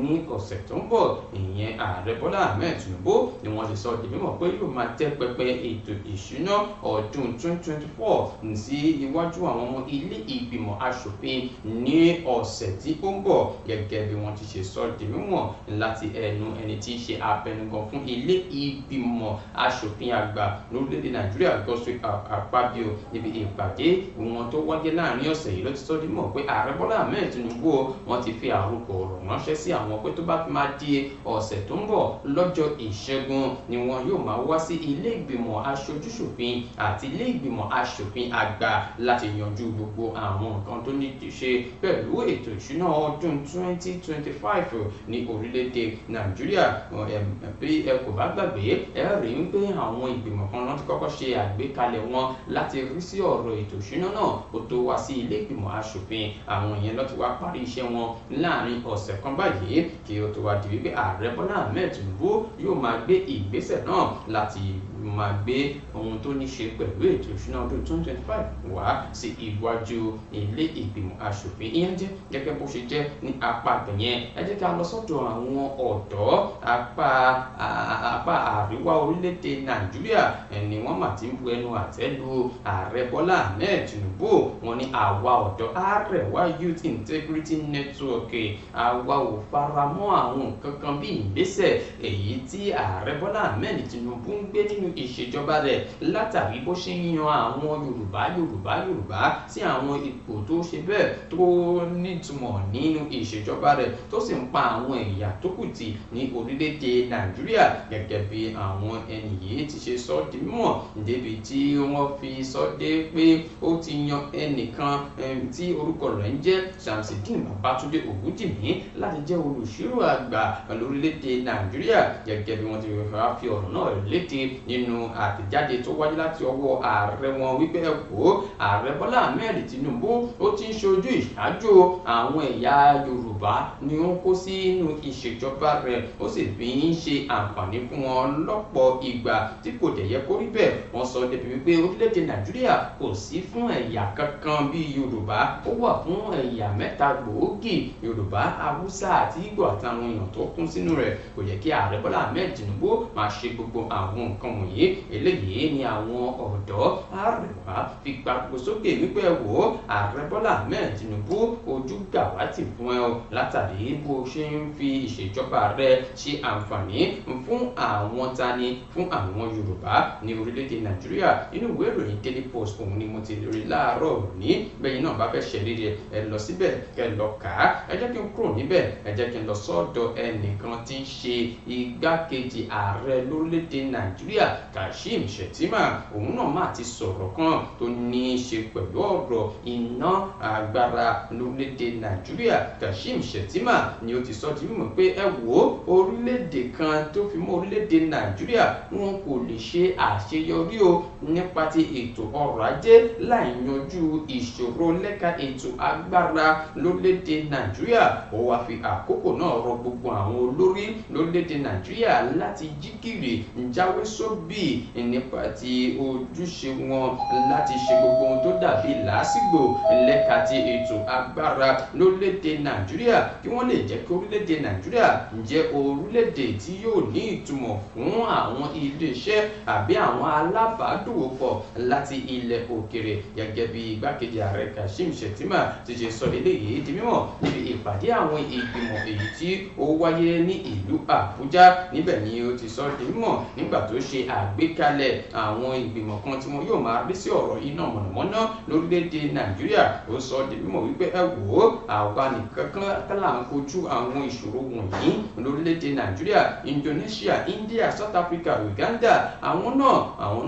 [SPEAKER 2] ní ọ̀sẹ̀ tó ń bọ̀. Ìyẹn ààrẹ Bọ́lá Ahmed Tinubu ni wọ́n ti sọ di mímọ̀ pé yóò máa tẹ́ pẹpẹ ètò ìṣúná ọdún 2024 sí iwájú àwọn ọmọ ilé ìgbìmọ̀ aṣòfin ní ọ̀sẹ̀ tí ó ń bọ̀, gẹ́gẹ́ bí wọ́n ti ṣe sọ di mímọ̀ láti ẹnu ẹni tí í ṣe abẹnugan fún ilé ìgbìmọ̀ aṣòfin àgbà lórílẹ̀‐èdè Nàìjíríà Godswill Akpabio. Níbi ìpàdé wọn tó wáyé láàrin ọ̀sẹ̀ yìí ló ti sọ di mímọ̀ pé ààrẹ Bọ́lá Ahmed Tinubu wọ́n ti fi àròkọ ọ̀rọ̀ ránṣẹ́ sí àwọn pé tó bá fi máa di ọ̀sẹ̀ tó ń bọ̀ lọ́jọ́ Ìṣẹ́gun ni wọn yóò máa wá sí ilé ìgbìmọ̀ aṣojúṣòfin àti ilé ìgbìmọ̀ aṣòfin àgbà láti yanjú gbogbo àwọn nǹkan tó ní ṣe pẹ̀lú ètò ìṣúná ọdún 2025. ní orílẹ̀-èdè Nàìjíríà. Bí ẹ kò bá gbàgbé, ẹ rí i pé àwọn ìgbìmọ̀ kan ló ti kọ́kọ́ ṣe àgbékalẹ̀ wọn láti rí sí ọ̀rọ̀ ètò ìṣúná náà kó tó wá sí ilé ìgbìmọ̀ aṣòfin. Àwọn yẹn ló ti wá parí iṣẹ́ wọn láàrin ọ̀sẹ̀ kan báyìí kí ó tó wá di wípé ààrẹ Bọ́lá Ahmed Tinubu yóò máa gbé ìgbésẹ̀ náà láti máa gbé ohun tó ní ṣe pẹ̀lú ètò ìṣúná ọdún 2025 wá sí iwájú ilé ìgbìmọ̀ aṣòfin. Ìyẹn jẹ́ gẹ́gẹ́ bó ṣe jẹ́ ní apá àgbẹ̀yẹn. Ẹ jẹ́ ká lọ sọ́dọ̀ àwọn ọ̀dọ́ apá àríwá orílẹ̀-èdè Nàìjíríà ni wọ́n mà ti ń bu ẹnu àtẹ́ lu ààrẹ Bọ́lá Ahmed Tinubu. Wọ́n ní àwa ọ̀dọ́ Arewa Youth Integrity Network, àwa ò faramọ́ àwọn nǹkan kan bí ìgbésẹ̀ èyí tí ààrẹ Bọ́lá Ahmed Tinubu ń gbé nínú ìṣèjọba rẹ̀ látàrí bó ṣe ń yan àwọn Yorùbá Yorùbá Yorùbá sí àwọn ipò tó ṣe bẹ́ẹ̀ tó nítumọ̀ nínú ìṣèjọba rẹ̀, tó sì ń pa àwọn ẹ̀yà tó kù tì ní orílẹ̀-èdè Nàìjíríà. Gẹ́gẹ́ bí àwọn ẹni yìí ti ṣe sọ di mímọ̀, débi tí wọ́n fi sọ dé pé ó ti yan ẹnìkan tí orúkọ rẹ̀ ń jẹ́ Shamsideen Babatunde Ògúnjìmí láti jẹ́ olùṣírò àgbà lórílẹ̀-èdè Nàìjíríà. Gẹ́gẹ́ bí wọ́n ti fi ọ̀rọ̀ náà léde nínú àtẹ̀jáde tó wáyé láti ọwọ́ ààrẹ wọn wípé ẹ wò ó, ààrẹ Bọ́lá Ahmed Tinubu ó ti ń ṣojú ìṣáájú àwọn ẹ̀yà Yorùbá ni ó kó sínú ìṣèjọba rẹ̀, ó sì fi ń ṣe àǹfààní fún wọn lọ́pọ̀ ìgbà tí kò dẹ̀ yẹ kó rí bẹ́ẹ̀. Wọ́n sọ débi wípé orílẹ̀-èdè Nàìjíríà kò sí fún ẹ̀yà kankan bí Yorùbá, ó wà fún ẹ̀yà mẹ́ta gbòógì, Yorùbá, Haúsá àti Ìgbò àtàwọn èèyàn tó kún sínú rẹ̀. Kò yẹ kí ààrẹ Bọ́lá Ahmed Tinubu máa ṣe gbogbo àwọn nǹkan wọ̀nyí. Eléyìí ni àwọn ọ̀dọ́ Arewa fi gbàgbó sókè wípé ẹ wò ó, ààrẹ Bọ́lá Ahmed Tinubu ojú gbà wá tì fún ẹ o látàrí bó ṣe ń fi ìṣèjọba rẹ ṣe àǹfààní fún àwọn tani, fún àwọn Yorùbá ní orílẹ̀-èdè Nàìjíríà. Inú ìwé ìròyìn Daily Post òun ni mo ti rí láàárọ̀ òní. Bẹ́yìn náà bá fẹ́ ṣẹlẹ̀ rẹ̀, ẹ lọ síbẹ̀ kẹ lọ kà á. Ẹ jẹ́ kí n kúrò níbẹ̀, ẹ jẹ́ kí n lọ sọ́dọ̀ ẹnìkan tí ń ṣe igbákejì ààrẹ lórílẹ̀-èdè Nàìjíríà, Kashim Shettima. Òun náà má ti sọ̀rọ̀ kan tó ní í ṣe pẹ̀lú ọ̀rọ̀ iná agbára lórílẹ̀-èdè Nàìjíríà. Kashim Shettima ni ó ti sọ di mímọ̀ pé ẹ wò ó, orílẹ̀-èdè kan tó fi mọ́ orílẹ̀-èdè Nàìjíríà wọn kò lè ṣe àṣeyọrí o nípa ti ètò ọrọ̀ ajé láì yanjú ìṣòro lẹ́ka ètò agbára lórílẹ̀-èdè Nàìjíríà. Ó wá fi àkókò náà rọ gbogbo àwọn olórí lórílẹ̀-èdè Nàìjíríà láti jí gìrì jáwé sóbì nípa ti ojúṣe wọn láti ṣe gbogbo ohun tó dàbí làásìgbò lẹ́ka ti ètò agbára lórílẹ̀-èdè Nàìjíríà, kí wọ́n lè jẹ́ kí orílẹ̀-èdè Nàìjíríà jẹ́ orílẹ̀-èdè tí yóò ní ìtumọ̀ fún àwọn ilé-iṣẹ́ àbí àwọn alábàádòwòpọ̀ láti ilẹ̀ òkèrè. Gẹ́gẹ́ bí igbákejì ààrẹ Kashim Shettima ti ṣe sọ eléyìí di mímọ̀ níbi ìpàdé àwọn ìgbìmọ̀ èyí tí ó wáyé ní ìlú Àbújá. Níbẹ̀ ni ó ti sọ di mímọ̀ nígbà tó ṣe àgbékalẹ̀ àwọn ìgbìmọ̀ kan tí wọn yóò máa rí sí ọ̀rọ̀ iná mọ̀nàmọ́ná lórílẹ̀‐èdè Nàìjíríà. Ó sọ di mímọ̀ wípé ẹ wò ó, àwa nìkan kan là ń kojú àwọn ìṣòro wọ̀nyí lórílẹ̀‐èdè Nàìjíríà. Indonesia, India, South Africa, Uganda, àwọn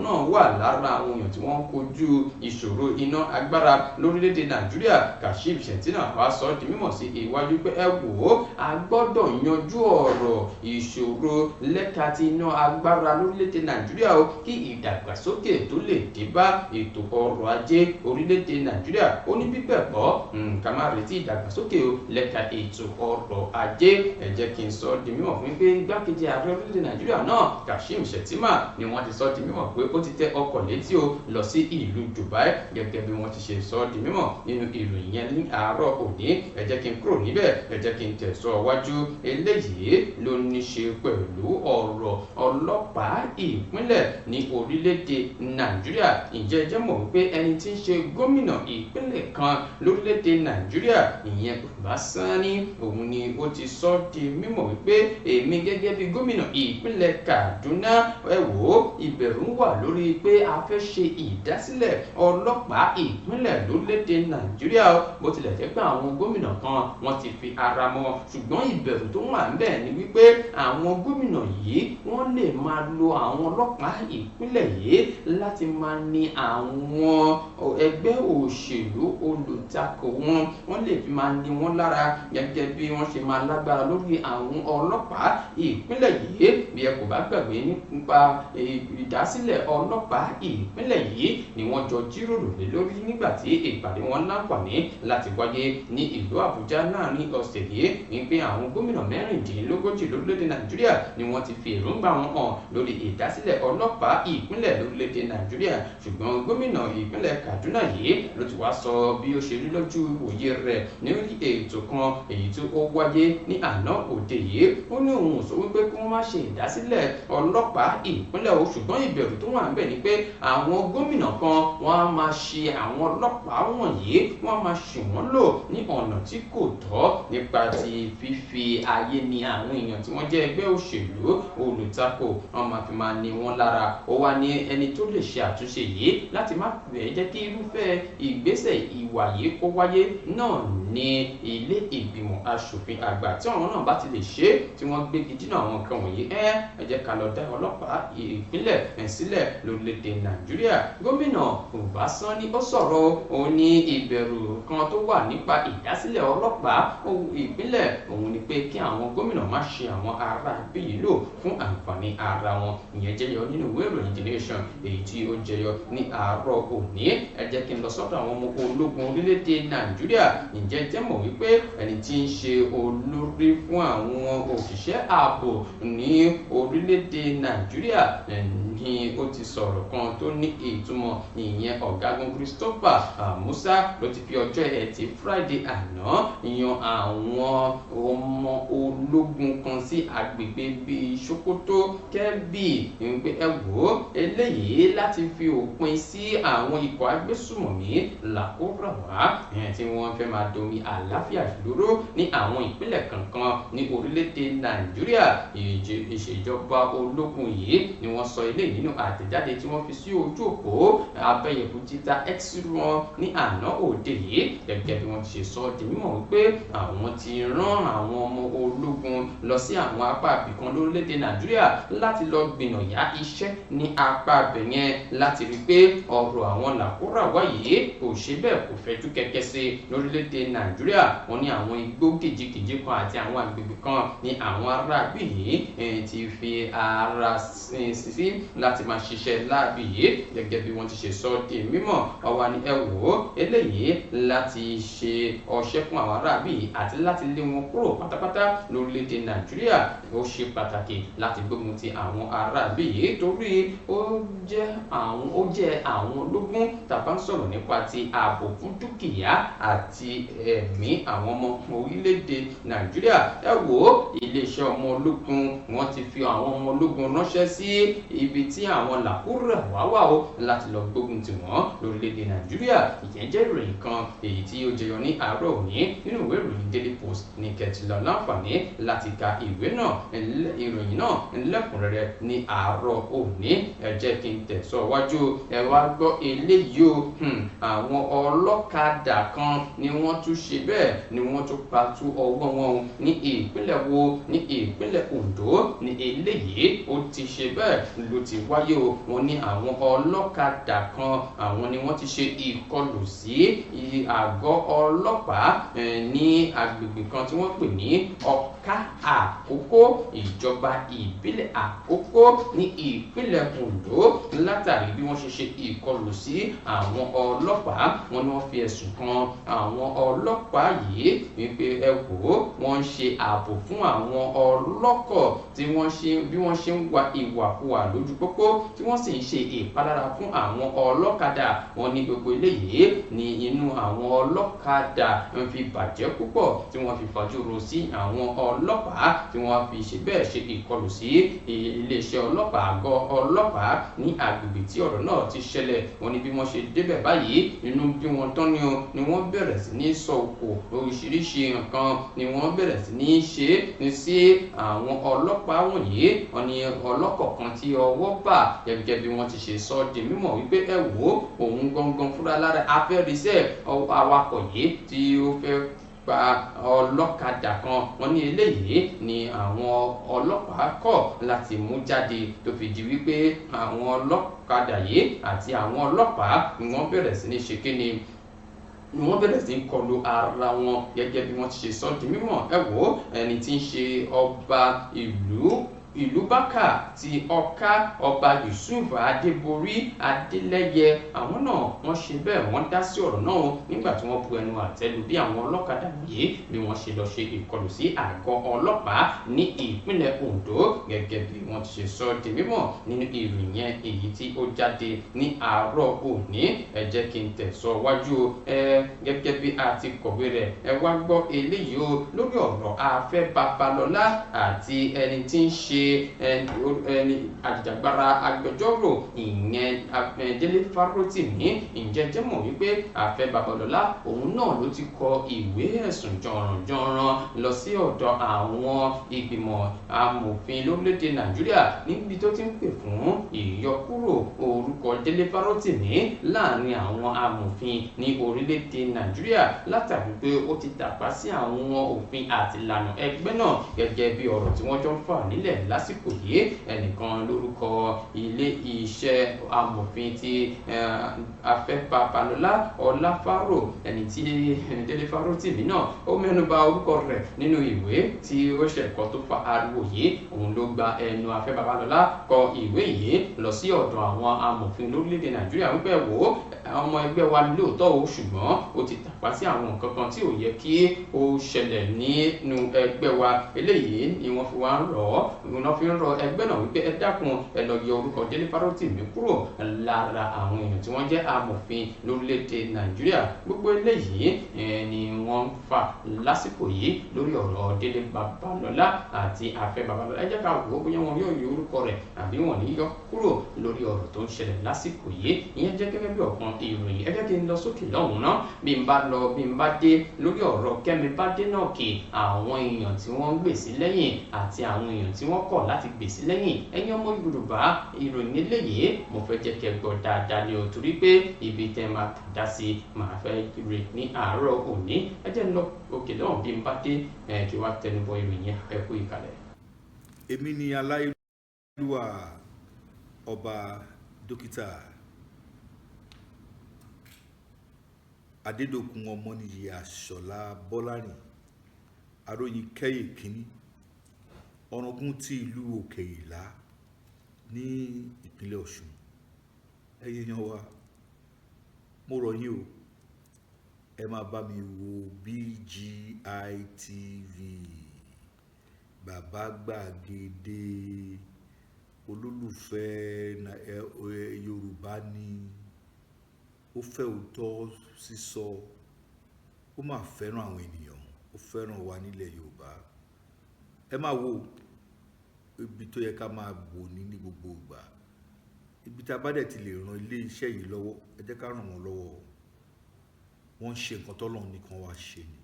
[SPEAKER 2] náà wà lára àwọn èèyàn tí wọ́n ń kojú ìṣòro iná agbára lórílẹ̀‐èdè Nàìjíríà. Kashim Shettima wá sọ di mímọ̀ sí iwájú pé ẹ wò ó, a gbọ́dọ̀ yanjú ọ̀rọ̀ ìṣòro lẹ́ka ti iná agbára lórílẹ̀‐èdè Nàìjíríà o kí ìdàgbàsókè tó lè dé bá ètò ọrọ̀ ajé orílẹ̀‐èdè Nàìjíríà. Ó ní bíbẹ̀ kọ́ ká má retí ìdàgbàsókè o lẹ́ka ètò ọrọ̀ ajé. Ẹ jẹ́ kí n sọ di mímọ̀ fún pé igbákejì ààrẹ orílẹ̀‐èdè Nàìjíríà náà Kashim Shettima ni wọ́n ti sọ di mímọ̀ pé ó ti tẹ ọkọ̀ létí o lọ sí ìlú Dubai, gẹ́gẹ́ bí wọ́n ti ṣe sọ di mímọ̀ nínú ìròyìn yẹn ní àárọ̀ òní. Ẹ jẹ́ kí n kúrò níbẹ̀, ẹ jẹ́ kí n tẹ̀síwájú. Eléyìí ló ní ṣe pẹ̀lú ọ̀rọ̀ ọlọ́pàá ìpínlẹ̀ ní orílẹ̀-èdè Nàìjíríà. Ǹjẹ́ ẹ jẹ́ mọ̀ wípé ẹni tí ń ṣe gómìnà ìpínlẹ̀ kan lórílẹ̀-èdè Nàìjíríà, ìyẹn Uba Sani, òun ni ó ti sọ di mímọ̀ wípé èmi gẹ́gẹ́ bí gómìnà ìpínlẹ̀ Kaduna, ẹ wò ó, ìbẹ̀rù wà lórí pé a fẹ́ ṣe ìdásílẹ̀ ọlọ́pàá ìpínlẹ̀ lórílẹ̀-èdè Nàìjíríà. Bó tilẹ̀ jẹ́ pé àwọn gómìnà kan wọ́n ti fi ara mọ́, ṣùgbọ́n ìbẹ̀rù tó wà ń bẹ̀ ni wípé àwọn gómìnà yìí wọ́n lè máa lo àwọn ọlọ́pàá ìpínlẹ̀ yìí láti máa ní àwọn ẹgbẹ́ òṣèlú olùtakò wọn, wọ́n lè fi máa ní wọn lára gẹ́gẹ́ bí wọ́n ṣe máa lágbára lórí àwọn ọlọ́pàá ìpínlẹ̀ yìí. Bí ẹ kò bá gbàgbé nípa ìdásílẹ̀ ọlọ́pàá ìpínlẹ̀ yìí ni wọ́n jọ jíròrò lé lórí nígbà tí ìpàdé wọn láǹfààní láti wáyé ní ìlú Àbújá láàrin ọ̀sẹ̀ yìí, wípé àwọn gómìnà 36 lórílẹ̀‐èdè Nàìjíríà ni wọ́n ti fi èròǹgbà wọn hàn lórí ìdásílẹ̀ ọlọ́pàá ìpínlẹ̀ lórílẹ̀‐èdè Nàìjíríà. Ṣùgbọ́n gómìnà ìpínlẹ̀ Kaduna yìí ló ti wá sọ bí ó ṣe rí lójú òye rẹ̀ ní ètò kan èyí tí ó wáyé ní àná òde yìí. Ó ní òun ò sọ wípé kí wọ́n má ṣe ìdásílẹ̀ ọlọ́pàá ìpínlẹ̀ o, ṣùgbọ́n ìbẹ̀rù tó wà níbẹ̀ ni pé àwọn gómìnà kan wọ́n á máa ṣe àwọn ọlọ́pàá wọ̀nyí, wọ́n á máa ṣì wọ́n lò ní ọ̀nà tí kò tọ́ nípa ti fífi ayé ni àwọn èèyàn tí wọ́n jẹ́ ẹgbẹ́ òṣèlú olùtakò, wọ́n máa fi máa ní wọn lára. Ó wá ní ẹni tó lè ṣe àtúnṣe yìí láti má fẹ́ jẹ́ kí irúfẹ́ ìgbésẹ̀ ìwà yìí kó wáyé náà ní ilé ìgbìmọ̀ aṣòfin àgbà. Tí àwọn náà bá ti lè ṣe é tí wọ́n gbégi dínà àwọn nǹkan wọ̀nyí, ẹ jẹ́ ká lọ dá ọlọ́pàá ìpínlẹ̀ sílẹ̀ lórílẹ̀‐èdè Nàìjíríà. Gómìnà Uba Sani ó sọ̀rọ̀, òun ní ìbẹ̀rù kan tó wà nípa ìdásílẹ̀ ọlọ́pàá ìpínlẹ̀ òun ni pé kí àwọn gómìnà má ṣe àwọn ará bí yìí lò fún àǹfààní ara wọn. Ìyẹn jẹyọ nínú ìwé ìròyìn The Nation èyí tí ó jẹyọ ní àárọ̀ òní. Ẹ jẹ́ kí n lọ sọ́dọ̀ àwọn ọmọ ológun orílẹ̀-èdè Nàìjíríà. Ǹjẹ́ jẹ́ mọ̀ wípé ẹni tí ń ṣe olórí fún àwọn òṣìṣẹ́ ààbò ní orílẹ̀-èdè Nàìjíríà ni ó ti sọ̀rọ̀ kan tó ní ìtumọ̀. Ìyẹn ọ̀gágun Christopher Musa ló ti fi ọjọ́ Ẹtì Friday àná yan àwọn ọmọ ológun kan sí agbègbè bíi Sokoto, Kebbi, wípé ẹ wò ó eléyìí láti fi òpin sí àwọn ikọ̀ agbésùmọ̀mí làkúràwá tí wọ́n fẹ́ máa domi àlàáfíà dúró ní àwọn ìpínlẹ̀ kankan ní orílẹ̀-èdè Nàìjíríà. Ìṣèjọba ológun yìí ni wọ́n sọ eléyìí nínú àtẹ̀jáde tí wọ́n fi sí ojú òpó abẹ́yẹ̀fù títà X wọn ní àná òde yìí, gẹ́gẹ́ bí wọ́n ti ṣe sọ di mímọ̀ wípé àwọn ti rán àwọn ọmọ ológun lọ sí àwọn apá ibìkan lórílẹ̀-èdè Nàìjíríà láti lọ gbìnàyà iṣẹ́ ní apá ibẹ̀ yẹn láti rí pé ọ̀rọ̀ àwọn làkúràwá yìí kò ṣe bẹ́ẹ̀ kò fẹ́jú kẹ̀kẹ́ sí lórílẹ̀-èdè Nàìjíríà. Wọ́n ní àwọn igbó kìjikìji kan àti àwọn agbègbè kan ní àwọn aráabí yìí ti fi ara sí láti máa ṣiṣẹ́ láabi yìí, gẹ́gẹ́ bí wọ́n ti ṣe sọ di mímọ̀. Ọwọ́ ni ẹ wò ó eléyìí láti ṣe ọṣẹ́ fún àwọn aráabí yìí àti láti lé wọn kúrò pátápátá lórílẹ̀-èdè Nàìjíríà. Ó ṣe pàtàkì láti gbógun ti àwọn aráabí yìí torí ó jẹ́ àwọn ológun tàbá ń sọ̀rọ̀ nípa ti ààbò fún dúkìá àti ẹ̀mí àwọn ọmọ orílẹ̀-èdè Nàìjíríà. Ẹ wò ó iléeṣẹ́ ọmọ ológun wọ́n ti fi àwọn ọmọ ológun ránṣẹ́ sí ibi tí àwọn làkúrà wá wà ó láti lọ gbógun tì wọ́n lórílẹ̀-èdè Nàìjíríà. Ìyẹn jẹ́ ìròyìn kan èyí tí ó jẹyọ ní àárọ̀ òní nínú ìwé ìròyìn Daily Post ní kẹtìlọ láǹfààní láti ka ìwé náà ìròyìn náà lẹ́kùnrẹ́rẹ́ ní àárọ̀ òní. Ẹ jẹ́ kí n tẹ̀síwájú. Ẹ wá gbọ́ eléyìí o. Àwọn ọlọ́kadà kan ni wọ́n tún ṣe bẹ́ẹ̀ ni wọ́n tún patú ọwọ́ wọn ní ìpínlẹ̀ wo, ní ìpínlẹ̀ Ondo ní eléyìí ó ti ṣe bẹ́ẹ̀ ló ti wáyé o. Wọ́n ní àwọn ọlọ́kadà kan àwọn ni wọ́n ti ṣe ìkọlù sí àgọ́ ọlọ́pàá ní agbègbè kan tí wọ́n pè ní Ọ̀ká Àkókó, ìjọba ìbílẹ̀ Àkókó ní ìpínlẹ̀ Ondo. Látàrí bí wọ́n ṣe ṣe ìkọlù sí àwọn ọlọ́pàá, wọ́n ní wọ́n fi ẹ̀sùn kan àwọn ọlọ́pàá yìí wípé ẹ wò ó wọ́n ń ṣe ààbò fún àwọn ọlọ́kọ̀ tí wọ́n ṣe bí wọ́n ṣe ń wa ìwàkuwà lójú pópó tí wọ́n sì ń ṣe ìpalára fún àwọn ọlọ́kadà. Wọ́n ní gbogbo eléyìí ní inú àwọn ọlọ́kadà ń fi bàjẹ́ púpọ̀ tí wọ́n fi fàjúrò sí àwọn ọlọ́pàá tí wọ́n fi ṣe bẹ́ẹ̀ ṣe ìkọlù sí iléeṣẹ́ ọlọ́pàá àgọ́ ọlọ́pàá ní agbègbè tí ọ̀rọ̀ náà ti ṣẹlẹ̀. Wọ́n ní bí wọ́n ṣe débẹ̀ báyìí inú bí wọ́n tán ni o ni wọ́n bẹ̀rẹ̀ sí ní sọ òkò oríṣiríṣi nǹkan ni wọ́n bẹ̀rẹ̀ sí ní ṣe sí àwọn ọlọ́pàá wọ̀nyí. Wọ́n ní ọlọ́kọ̀ kan tí ọwọ́ bà gẹ́gẹ́ bí wọ́n ti ṣe sọ di mímọ̀ wípé ẹ wò ó òun gangan fúnra lára afẹ́risẹ́ awakọ̀ yìí tí ó fẹ́ Pa ọlọ́kadà kan. Wọ́n ní eléyìí ni àwọn ọlọ́pàá kọ̀ láti mú jáde, tó fi di wípé àwọn ọlọ́kadà yìí àti àwọn ọlọ́pàá ni wọ́n bẹ̀rẹ̀ sí ní ṣe kíni, ni wọ́n bẹ̀rẹ̀ sí í kọlu ara wọn, gẹ́gẹ́ bí wọ́n ti ṣe sọ di mímọ̀. Ẹ wò ó, ẹni tí ń ṣe ọba ìlú Bákà ti Ọ̀ká, Ọba Yusuf Adébórí Adélẹ́yẹ, àwọn náà wọ́n ṣe bẹ́ẹ̀, wọ́n dá sí ọ̀rọ̀ náà nígbà tí wọ́n bu ẹnu àtẹ́ lù bí àwọn ọlọ́kadà yìí bí wọ́n ṣe lọ ṣe ìkọlù sí àgọ́ ọlọ́pàá ní ìpínlẹ̀ Ondo, gẹ́gẹ́ bí wọ́n ti ṣe sọ di mímọ̀ nínú ìròyìn yẹn èyí tí ó jáde ní àárọ̀ òní. Ẹ jẹ́ kí n tẹ̀síwájú ẹ gẹ́gẹ́ bí a ti kọ̀wé rẹ̀. Ẹ wá gbọ́ eléyìí o, lórí ọ̀rọ̀ Afẹ́ Babalọ́lá àti ẹni tí ń ṣe ẹni àjìjàgbara agbẹjọ́rò ìyẹn Délé Fárótìmí. Ǹjẹ́ jẹ́ mọ̀ wípé Afẹ́ Babalọ́lá òun náà ló ti kọ ìwé ẹ̀sùn jọ̀rànjọ̀ràn lọ sí ọ̀dọ̀ àwọn ìgbìmọ̀ amòfin lórílẹ̀‐èdè Nàìjíríà, níbi tó ti ń pè fún ìyọkúrò orúkọ Délé Fárótìmí láàrin àwọn amòfin ní orílẹ̀‐èdè Nàìjíríà, látàrí pé ó ti tàpá sí àwọn òfin àti ìlànà ẹgbẹ́ náà, gẹ́gẹ́ bí ọ̀rọ̀ tí wọ́n jọ ń fà nílẹ̀ lásìkò yìí. Ẹnìkan lórúkọ ilé iṣẹ́ amòfin ti Afẹ́ Babalọ́lá, Ọláfárò, ẹni tí Délé Fárótìmí náà ó mẹ́nuba orúkọ rẹ̀ nínú ìwé tí ó ṣẹ̀kọ́ tó fa ariwo yìí, òun ló gba ẹnu Afẹ́ Babalọ́lá kọ ìwé yìí lọ sí ọ̀dọ̀ àwọn amòfin lórílẹ̀‐èdè Nàìjíríà wípé wò ó, ọmọ ẹgbẹ́ wa lóòótọ́ o, ṣùgbọ́n ó ti tàpá sí àwọn nǹkan kan tí ò yẹ kí ó ṣẹlẹ̀ nínú ẹgbẹ́ wa. Eléyìí ni wọ́n fi wá ń rọ̀ ọ́, wọ́n fi ń rọ ẹgbẹ́ náà wípé ẹ dákun, ẹ lọ yọ orúkọ Délé Fárótìmí kúrò lára àwọn èèyàn tí wọ́n jẹ́ amòfin lórílẹ̀‐èdè Nàìjíríà. Gbogbo eléyìí ni wọ́n ń fà lásìkò yìí lórí ọ̀rọ̀ Délé Babalọ́lá àti Afẹ́ Babalọ́lá. Ẹ jẹ́ ká wò ó bóyá wọn yóò yọ orúkọ rẹ̀ àbí wọn ní yọ kúrò lórí ọ̀rọ̀ tó ń ṣẹlẹ̀ lásìkò yìí. Ìyẹn jẹ́ gẹ́gẹ́ bí ọ̀kan ìròyìn. Ẹ jẹ́ kí n lọ sókè lọ́hùn-ún náà, bí n bá lọ bí n bá dé lórí ọ̀rọ̀ Kẹ́mi Badenoch, àwọn èèyàn tí wọ́n ń gbèsè lẹ́yìn àti àwọn èèyàn tí wọ́n kọ̀ láti gbèsè lẹ́yìn. Ẹ̀yin ọmọ Yorùbá, ìròyìn eléyìí mo fẹ́ jẹ́ kẹ́ gbọ́ dáadáa ni o, torí pé ibi tẹ́ máa dá sí máa fẹ́ rè ní àárọ̀ òní. Ẹ jẹ́ n lọ òkè lọ́hùn, bí n bá dé kí wàá tẹnubọ ìròyìn. Ẹ kú ìkàlẹ̀.
[SPEAKER 4] Èmi ni aláìlúwà Ọba Dókítà Adédọ̀kun Ọmọnìyí Àṣọlá Bọ́lárìn, Aróyin Kẹ́yè Kínní, Ọ̀ràngún ti ìlú Òkè Ìlá ní ìpínlẹ̀ Ọ̀ṣun. Ẹ̀yin èèyàn wa, mo rọ̀ yín o, ẹ máa bá mi wo BGI TV, Bàbá Gbàgede olólùfẹ́ Yorùbá ni ó fẹ́ òótọ́ sísọ, ó máa fẹ́ràn àwọn ènìyàn, ó fẹ́ràn wa nílẹ̀ Yorùbá. Ẹ máa wo ibi tó yẹ ká máa wò ní gbogbo ìgbà. Ibi tá a bá dẹ̀ ti lè ran ilé iṣẹ́ yìí lọ́wọ́, ẹ jẹ́ ká ràn wọ́n lọ́wọ́. Wọ́n ń ṣe nǹkan tọ́lọ́run nìkan wá ṣe ni.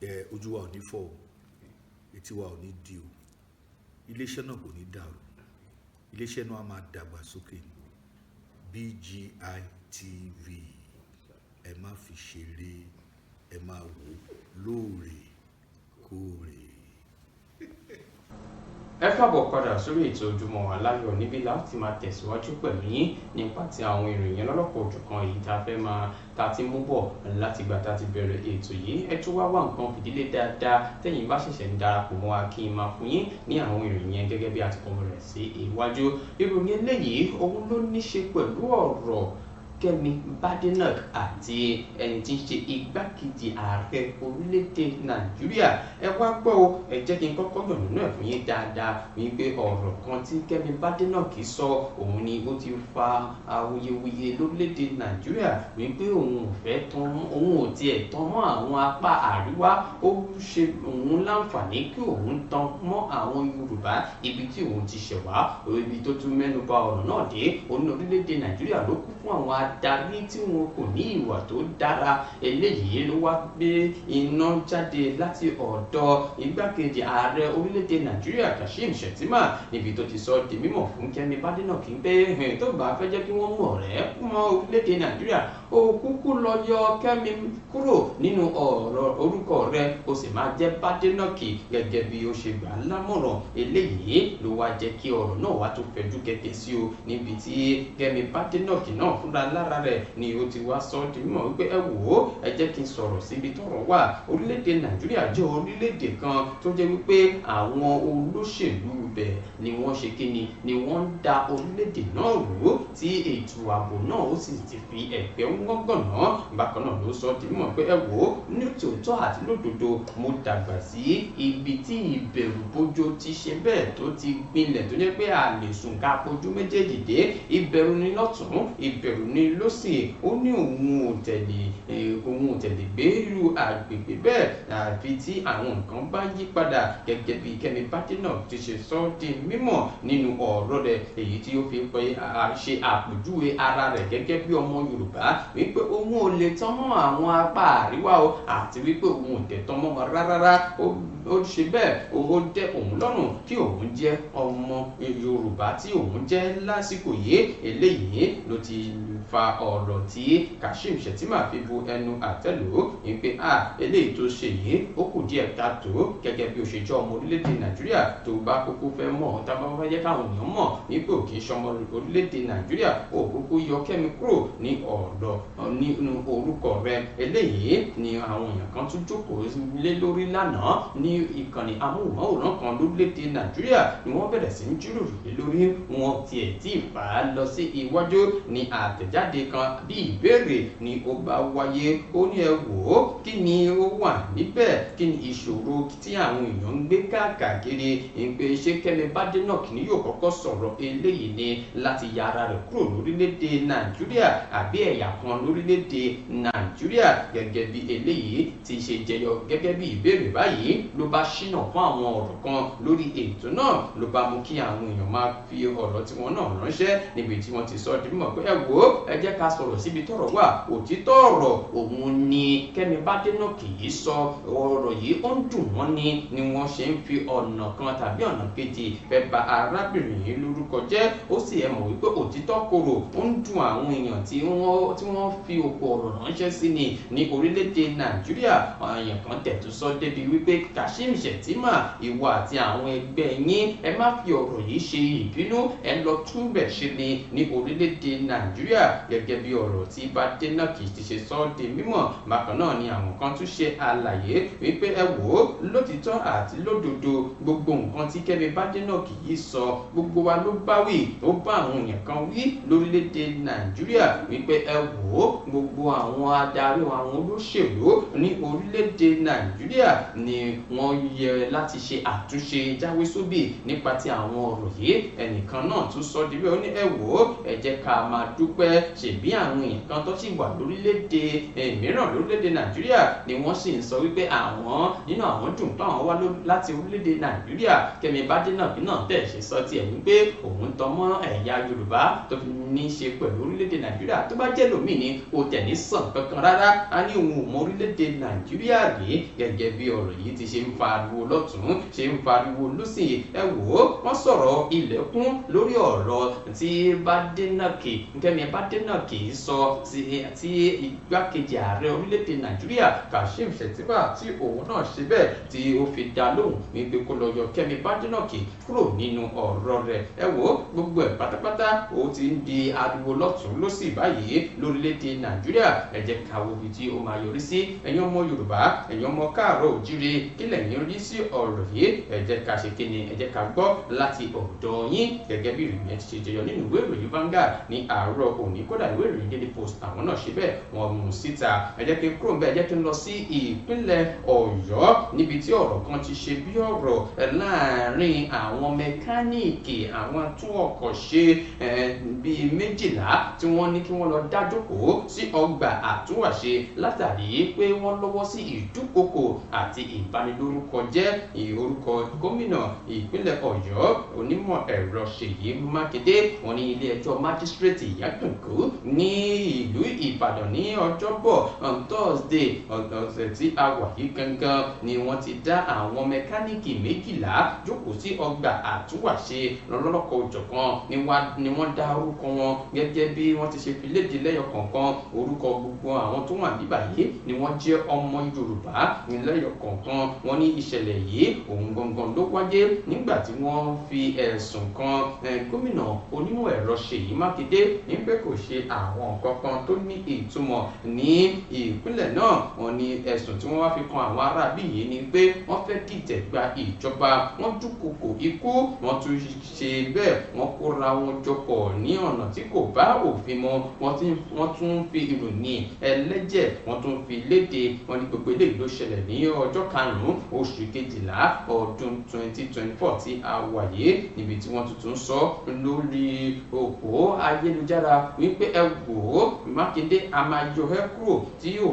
[SPEAKER 4] Ẹ ojú wa ò ní fọ́ o, etí wa ò ní di o, iléeṣẹ́ náà kò ní dàrú, iléeṣẹ́ náà á máa dàgbà sókè ni. BGI TV, ẹ má fi ṣeré, ẹ máa wò lóòrèkóòrè.
[SPEAKER 2] Ẹ káàbọ̀ padà sórí ètò Ojúmọ́ Aláyọ̀. Níbí láti máa tẹ̀síwájú pẹ̀lú yín nípa ti àwọn ìròyìn ọlọ́pàá òjọ̀kan èyí tá a fẹ́ máa ta ti mú bọ̀ láti ìgbà tá a ti bẹ̀rẹ̀ ètò yìí. Ẹ tún wá wá nǹkan fìdílé dáadáa. Tẹ̀yin bá ṣẹ̀ṣẹ̀ ń darapọ̀ mọ́ wa, kí n máa fún yín ní àwọn ìròyìn yẹn gẹ́gẹ́ bí a ti kọ́ rẹ̀ sí iwájú. Ìròyìn eléyìí òun ló ní ṣe pẹ̀lú ọ̀rọ̀ Kẹ́mi Badenoch àti ẹni tí ń ṣe igbákejì ààrẹ orílẹ̀-èdè Nàìjíríà. Ẹ wá gbọ́ o, ẹ jẹ́ kí n kọ́kọ́ yàn nínú ẹ̀ fún yín dáadáa wípé ọ̀rọ̀ kan tí Kẹ́mi Badenoch sọ òun ni ó ti fa awuyewuye lórílẹ̀-èdè Nàìjíríà, wípé òun ò fẹ́ tán, òun ò tiẹ̀ tán mọ́ àwọn apá àríwá, ó ṣe òun láǹfààní kí òun tán mọ́ àwọn Yorùbá ibi tí òun ti ṣẹ̀ wá. Ibi tó tún mẹ́nu bà ọ̀rọ̀ náà dé, òun ní orílẹ̀-èdè Nàìjíríà ló kún fún àwọn adarí tí wọn kò ní ìwà tó dára. Eléyìí ló wá gbé iná jáde láti ọ̀dọ̀ igbákejì ààrẹ orílẹ̀-èdè Nàìjíríà Kashim Shettima, níbi tó ti sọ di mímọ̀ fún Kẹ́mi Badenoch pé tó bá fẹ́ jẹ́ kí wọ́n mọ̀ rẹ́ mọ́ orílẹ̀-èdè Nàìjíríà, ó kúkú lọ yọ Kẹ́mi kúrò nínú ọ̀rọ̀ orúkọ rẹ̀, ó sì máa jẹ́ Badenoch gẹ́gẹ́ bí ó ṣe gbà lámọ̀ràn. Eléyìí ló wá jẹ́ kí ọ̀rọ̀ náà wá tó fẹ̀jú kẹ̀kẹ́ sí o, níbi tí Kẹ́mi Badenoch náà fúnra lára rẹ̀ ni ó ti wá sọ di mímọ̀ wípé ẹ wò ó, ẹ jẹ́ kí n sọ̀rọ̀ síbi tọ́rọ̀ wà. Orílẹ̀-èdè Nàìjíríà jẹ́ orílẹ̀-èdè kan tó jẹ́ wípé àwọn olóṣèlú ibẹ̀ ni wọ́n ṣe kíni ni wọ́n ń da orílẹ̀-èdè náà rú, tí ètò ààbò náà ó sì ti fi ẹ̀gbẹ́ wọ́n gànà. Bákan náà ló sọ di mímọ̀ pé ẹ wò ó, ní tòótọ́ àti lódodo mo dàgbà sí ibi tí ìbẹ̀rù bójó ti ṣe bẹ́ẹ̀ tó ti gbilẹ̀, tó jẹ́ pé a lè sùn ká fojú méjèèjì dé. Ìbẹ̀rù ni lọ́tún, ìbẹ̀rù ni lósì. Ó ní òun ò tẹ̀lé gbé irú àgbègbè bẹ́ẹ̀ àfi tí àwọn nǹkan bá yí padà, gẹ́gẹ́ bí Kẹ́mi Badenoch ti ṣe sọ di mímọ̀ nínú ọ̀rọ̀ rẹ̀, èyí tí ó fi pé ṣe àpèjúwe ara rẹ̀ gẹ́gẹ́ bí ọmọ Yorùbá wípé òun ò lè tán mọ́ àwọn apá àríwá o, àti wípé òun ò tẹ̀ tán mọ́ wọn rárá. Ó ṣe bẹ́ẹ̀ ó dẹ́ òun lọ́rùn kí òun jẹ́ ọmọ Yorùbá tí òun jẹ́ lásìkò yìí. Eléyìí ló ti fa ọ̀rọ̀ tí Kashim Shettima fi bu ẹnu àtẹ́ lù ú wípé eléyìí tó ṣe yìí ó kù díẹ̀ káàtó, gẹ́gẹ́ bí ó ṣe jẹ́ ọmọ orílẹ̀-èdè Nàìjíríà. Tó bá kúkú fẹ́ mọ̀, tá bá fẹ́ jẹ́ káwọn èèyàn mọ̀ wípé ò kì í ṣọmọ orílẹ̀-èdè Nàìjíríà, ó kúkú yọ Kẹ́mi kúrò ní ọ̀dọ̀ nínú orúkọ rẹ̀. Eléyìí ni àwọn èèyàn kan tún jókòó lé lórí lánàá ní ìkànnì amóhùnmáwòrán kan lórílẹ̀-èdè Nàìjíríà, ni wọ́n bẹ̀rẹ̀ sí ń jíròrò lé lórí. Wọn tiẹ̀ tí ì fà á lọ sí iwájú ní àtẹ̀jáde kan bí ìbéèrè ni ó bá wáyé. Ó ní ẹ wò ó, kí ni ó wà níbẹ̀, kí ni ìṣòro tí àwọn èèyàn ń gbé káàkiri, ìpè ṣé Kẹ́mi Badenoch ni yóò kọ́kọ́ sọ̀rọ̀ eléyìí ni láti ya ara rẹ̀ kúrò lórílẹ̀-èdè Nàìjíríà àbí ẹ̀yà kan lórílẹ̀-èdè Nàìjíríà, gẹ́gẹ́ bí eléyìí ti ṣe jẹyọ gẹ́gẹ́ bí ìbéèrè báyìí ló bá ṣínà fún àwọn ọ̀rọ̀ kan lórí ètò náà, ló bá mú kí àwọn èèyàn máa fi ọ̀rọ̀ tiwọn náà ránṣẹ́, níbi tí wọ́n ti sọ di mímọ̀ pé ẹ wò ó, ẹ jẹ́ ká sọ̀rọ̀ síbi tọ́rọ̀ wà. Òtítọ́ ọ̀rọ̀ òun ni Kẹ́mi Badenoch kì í sọ ọ̀rọ̀ yìí, ó ń dùn wọ́n ni wọ́n ṣe ń fi ọ̀nà kan tàbí ọ̀nà kejì fẹ́ bà arábìnrin yìí lórúkọ jẹ́. Ó sì ẹ mọ̀ wípé òtítọ́ korò, ó ń dùn àwọn èèyàn tí wọ́n fi òkú ọ̀rọ̀ ránṣẹ́ sí ni ní orílẹ̀-èdè Nàìjíríà. Èèyàn kan tẹ̀ tó sọ débi wípé Kashim Shettima, ìwọ àti àwọn ẹgbẹ́ yín, ẹ má fi ọ̀rọ̀ yìí ṣe ìbínú, ẹ lọ túbẹ̀ ṣe ni ní orílẹ̀-èdè Nàìjíríà, gẹ́gẹ́ bí ọ̀rọ̀ tí Badenoch ti ṣe sọ di mímọ̀. Bákan náà ni àwọn kan tún ṣe àlàyé wípé ẹ wò ó, lótìtọ́ àti lódodo gbogbo nǹkan tí Kẹ́mi Badenoch yìí sọ gbogbo wa ló bá wí, ó bá àwọn èèyàn kan wí lórílẹ̀-èdè Nàìjíríà wípé ẹ wò ó, gbogbo àwọn adarí àwọn olóṣèlú ní orílẹ̀-èdè Nàìjíríà ni wọ́n yẹ láti ṣe àtúnṣe jáwé sóbì nípa ti àwọn ọ̀rọ̀ yìí. Ẹnìkan náà tún sọ di bẹ́ẹ̀, ó ní ẹ wò ó, ẹ jẹ́ ká máa dúpẹ́, ṣèbí àwọn èèyàn kan tó sì wà lórílẹ̀-èdè mìíràn lórílẹ̀-èdè Nàìjíríà ni wọ́n sì ń sọ wípé àwọn nínú àwọn dùn tó àwọn wá láti orílẹ̀-èdè Nàìjíríà. Kẹ́mi Badenoch náà tẹ̀ ṣe sọ tiẹ̀ wípé òun tọ́ mọ́ ẹ̀yà Yorùbá tó fi ní í ṣe pẹ̀lú orílẹ̀-èdè Nàìjíríà, tó bá jẹ́ lómi ni kò tẹ̀ ní sàn kankan rárá, á ní òun ò mọ orílẹ̀-èdè Nàìjíríà rí. Gẹ́gẹ́ bí ọ̀rọ̀ yìí ti ṣe ń fariwo lọ́tún ṣe ń fariwo lósì, ẹ wò ó, wọ́n sọ̀rọ̀ ilẹ̀kùn lórí ọ̀rọ̀ tí Badenoch Kẹ́mi Badenoch sọ tí igbákejì ààrẹ orílẹ̀-èdè Nàìjíríà Kashim Shettima tí òun náà ṣe bẹ́ẹ̀ tí ó fi dá lóhùn wípé kó lọ yọ Kẹ́mi Badenoch kúrò nínú ọ̀rọ̀ rẹ̀. Ẹ wò ó, gbogbo ẹ̀ pátápátá ó ti ń di ariwo lọ́tún lósì báyìí lórílẹ̀-èdè Nàìjíríà. Ẹ jẹ́ ká wo ibi tí ó máa yọrí sí. Ẹ̀yin ọmọ Yorùbá, ẹ̀yin ọmọ káàárọ̀ òjíire, kí lẹ̀yin rí sí ọ̀rọ̀ yìí? Ẹ jẹ́ ká ṣe kíni, ẹ jẹ́ ká gbọ́ láti ọ̀dọ̀ yín gẹ́gẹ́ bí ìròyìn ti ṣe jẹyọ nínú ìwé ìròyìn Vanguard ní àárọ̀ òní. Kódà ìwé ìròyìn Daily Post àwọn náà ṣe bẹ́ẹ̀ wọ́n mú síta. Ẹ jẹ́ kí n kúrò ńbẹ̀, ẹ jẹ́ kí n lọ sí ìpínlẹ̀ Ọ̀yọ́ níbi tí ọ̀rọ̀ kan ti ṣe bí ọ̀rọ̀ láàárín àwọn mẹkáníìkì àwọn tún ọkọ̀ ṣe bíi 12 tí wọ́n ní kí wọ́n lọ dájókòó sí ọgbà àtúnwàṣe látàrí pé wọ́n lọ́wọ́ sí ìdúkokò àti ìbanilórúkọjẹ́ orúkọ gómìnà ìpínlẹ̀ Ọ̀yọ́ onímọ̀ ẹ̀rọ Ṣèyí Mákindé. Wọ́n ní ilé ẹjọ́ májísírèètì Ìyágànkú ní ìlú Ìbàdàn ní Ọjọ́bọ̀ Thursday ọ̀sẹ̀ tí a wà yìí gangan ni wọ́n ti dá àwọn mẹkáníìkì 12 jókòó sí ọgbà àtúwàṣe lọ́lọ́kọ̀ òjọ̀kan ni wọ́n dá orúkọ wọn gẹ́gẹ́ bí wọ́n ti ṣe fi léde lẹ́yọ kọ̀ọ̀kan. Orúkọ gbogbo àwọn tó wà níbà yìí ni wọ́n jẹ́ ọmọ Yorùbá lẹ́yọ kọ̀ọ̀kan. Wọ́n ní ìṣẹ̀lẹ̀ yìí òun gangan ló wáyé nígbà tí wọ́n fi ẹ̀sùn kan gómìnà onímọ̀ ẹ̀rọ Ṣèyí Mákindé ní pé kò ṣe àwọn nǹkan kan tó ní ìtumọ̀ ní ìpínlẹ̀ náà. Wọ́n ní ẹ̀sùn tí wọ́n wá fi kan àwọn aráabí yìí ni pé wọ́n fẹ́ dìtẹ̀ gba ìjọba, wọ́n dúnkokò ikú, wọ́n tún ṣe bẹ́ẹ̀ wọ́n kóra wọn jọpọ̀ ní ọ̀nà tí kò bá òfin mu, wọ́n tún fi ìròyìn ẹlẹ́jẹ̀ wọ́n tún fi léde. Wọ́n ní gbogbo eléyìí ló ṣẹlẹ̀ ní ọjọ́ 5 oṣù kejìlá ọdún 2024 tí a wà yìí, níbi tí wọ́n tuntun sọ lórí òpó ayélujára wípé ẹ wò ó, Mákindé a máa yọ ẹ́ kúrò tí ò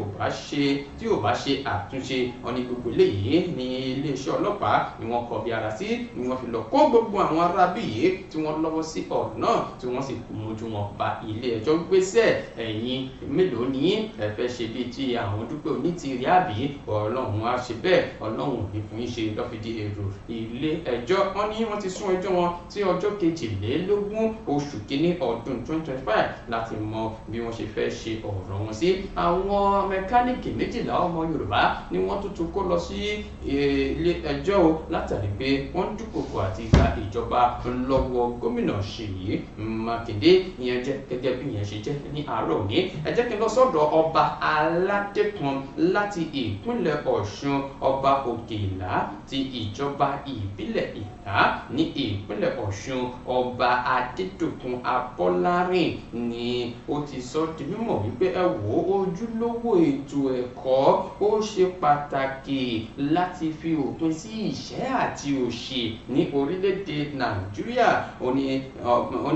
[SPEAKER 2] bá ṣe àtúnṣe. Wọ́n ní gbogbo eléyìí ní iléeṣẹ́ ọlọ́pàá ni wọ́n kọ bí ara sí, ni wọ́n fi lọ kó gbogbo àwọn arábí yìí tí wọ́n lọ́wọ́ sí ọ̀rọ̀ náà, tí wọ́n sì mójú wọn ba ilé ẹjọ́ gbèsè. Ẹ̀yin mélòó ni ẹ fẹ́ ṣe bíi ti àwọn Dúpẹ́ Onítìrí àbí? Ọlọ́run á ṣe bẹ́ẹ̀, Ọlọ́run ò ní fún yín ṣe lọ́fídìí èrò ilé ẹjọ́. Wọ́n ní wọ́n ti sún ẹjọ́ wọn sí ọjọ́ 22 oṣù kínní ọdún 2025 láti mọ bí wọ́n ṣe fẹ́ ṣe ọ̀rọ̀ wọn sí. Àwọn mẹkáníìkì 12 ọmọ Yorùbá ni wọ́n tuntun kó lọ sí ilé ẹjọ́ o látàrí pé wọ́n dúnkokò àti gba ìjọba lọ́wọ́ gómìnà Ṣèyí Mákindé. Ìyẹn jẹ́ gẹ́gẹ́ bí ìyẹn ṣe jẹ́ ní àárọ̀ òní. Ẹ jẹ́ kí n lọ sọ́dọ̀ ọba aládé kan láti ìpínlẹ̀ Ọ̀ṣun, ọba Òkèìlá ti ìjọba ìbílẹ̀ Ìlá ní ìpínlẹ̀ Ọ̀ṣun, ọba Adédòkun Abọ́lárìn ni ó ti sọ di mímọ̀ wípé ẹ wò ó, ojúlówó ètò ẹ̀kọ́ ó ṣe pàtàkì láti fi òpin sí ìṣẹ́ àti òṣì ní orílẹ̀-èdè Nàìjíríà. Ó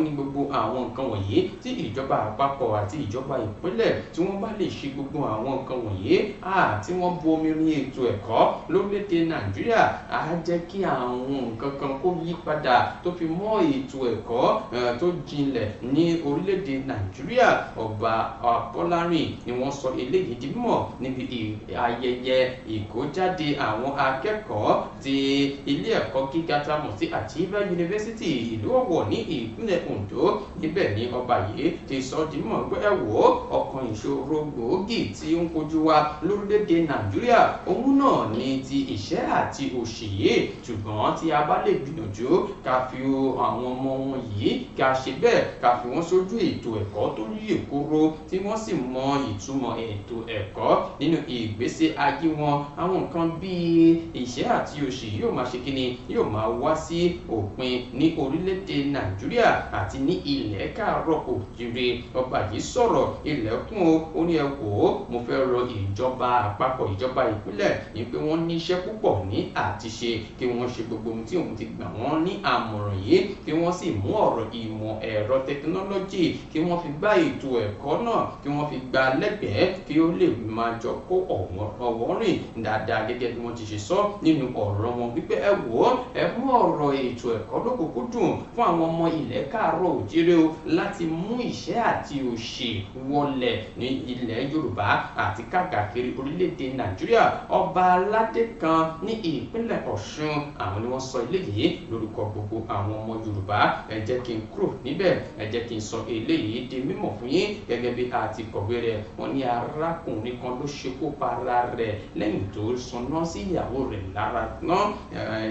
[SPEAKER 2] ní gbogbo àwọn nǹkan wọ̀nyí tí ìjọba àpapọ̀ àti ìjọba ìpínlẹ̀ tí wọ́n bá lè ṣe gbogbo àwọn nǹkan wọ̀nyí tí wọ́n bu omi rin ètò ẹ̀kọ́ lórílẹ̀-èdè Nàìjíríà, á jẹ́ kí àwọn nǹkan kan kó yí padà tó fi mọ́ ètò ẹ̀kọ́ tó jinlẹ̀ ní orílẹ̀-èdè Nàìjíríà. Ọba Abọ́lárìn ni wọ́n sọ eléyìí di mímọ̀ níbi ayẹyẹ ìkójáde àwọn akẹ́kọ̀ọ́ ti ilé ẹ̀kọ́ gíga tá a mọ̀ sí Achieva University ìlú Ọ̀wọ̀ ní ìpínlẹ̀ Ondo. Níbẹ̀ ni ọba yìí ti sọ di mímọ̀ pé ẹ wò ó, ọ̀kan ìṣòro gbòógì tí ó ń kojú wa lórílẹ̀-èdè Nàìjíríà òun náà ni ti ìṣẹ́ àti òṣì yìí, ṣùgbọ́n tí a bá lè gbìyànjú ká fi àwọn ọmọ wọn yìí ká ṣe bẹ́ẹ̀ ká fi wọ́n sójú ètò ẹ̀kọ́ tó yè kóró tí wọ́n sì mọ ìtumọ̀ ètò ẹ̀kọ́ nínú ìgbésí ayé wọn, àwọn nǹkan bíi ìṣẹ́ àti òṣì yóò máa ṣe kíni, yóò máa wá sí òpin ní orílẹ̀-èdè Nàìjíríà àti ní ilẹ̀ káàárọ̀ òjìrè. Ọba yìí sọ̀rọ̀ ilẹ̀kùn o, ó ní ẹ wò ó, mo fẹ́ rọ ìjọba àpapọ̀ ìjọba ìpínlẹ̀ ní pé wọ́n níṣẹ́ púpọ̀ ní àtiṣe, kí wọ́n ṣe gbogbo ohun tí òun ti gbà wọ́n ní àmọ̀ràn yìí, kí wọ́n sì mú ọ̀rọ̀ ìmọ̀ ẹ̀rọ tẹkinọ́lọ́jì kí wọ́n fi gbá ètò ẹ̀kọ́ náà kí wọ́n fi gbá lẹ́gbẹ̀ẹ́ kí ó lè máa jọ kó ọ̀wọ́ rìn dáadáa gẹ́gẹ́ bí wọ́n ti ṣe sọ nínú ọ̀rọ̀ wọn wípé ẹ wò ó, ẹ mú ọ̀rọ̀ ètò ẹ̀kọ́ lókùnkúndùn fún àwọn ọmọ ilẹ̀ káàárọ̀ òjíire o láti mú ìṣẹ́ àti òṣì wọlẹ̀ ní ilẹ̀ Yorùbá àti káàkiri orílẹ̀-èdè Nàìjíríà. Ọba aládé kan ní ìpínlẹ̀ Ọ̀ṣun àwọn ni wọ́n sọ eléyìí lórúkọ gbogbo àwọn ọmọ Yorùbá. Ẹ jẹ́ kí n kúrò níbẹ̀, ẹ jẹ́ kí n sọ eléyìí di mímọ̀ fún yín gẹ́gẹ́ bí a ti kọ̀wé rẹ̀. Wọ́n ní arákùnrin kan ló ṣekú para rẹ̀ lẹ́yìn tó sanná sí ìyàwó rẹ̀ lára tán.